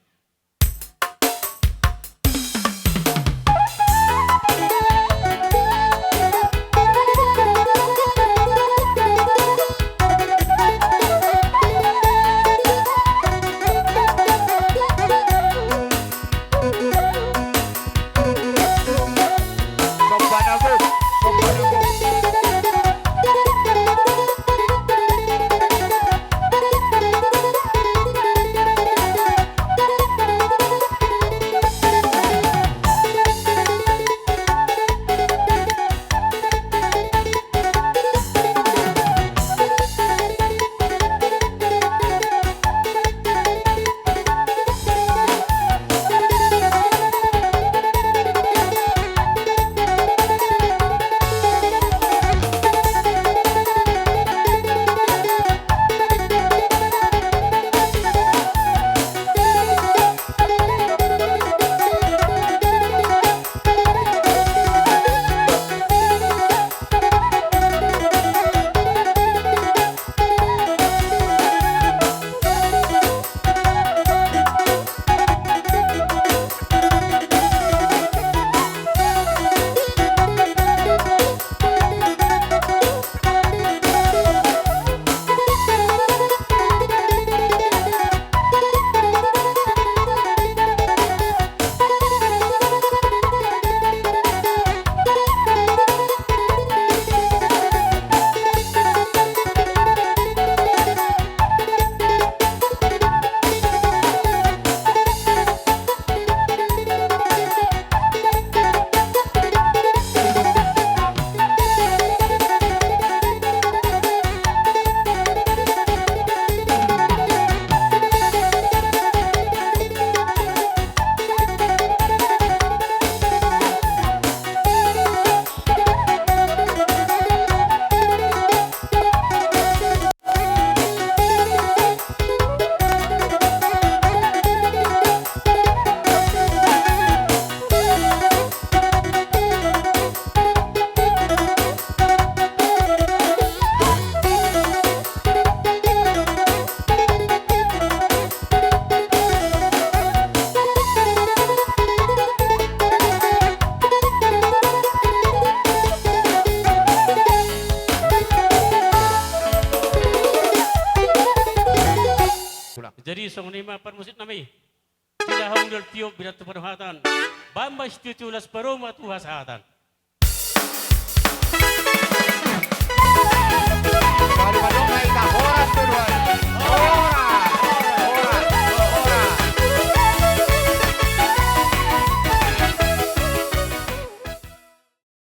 Jadi songon i ma parmusiknami. Sida hamu na tiop, binahen tu parhatan. Baen ma sitio-tio, las parumaen tu hasahatan.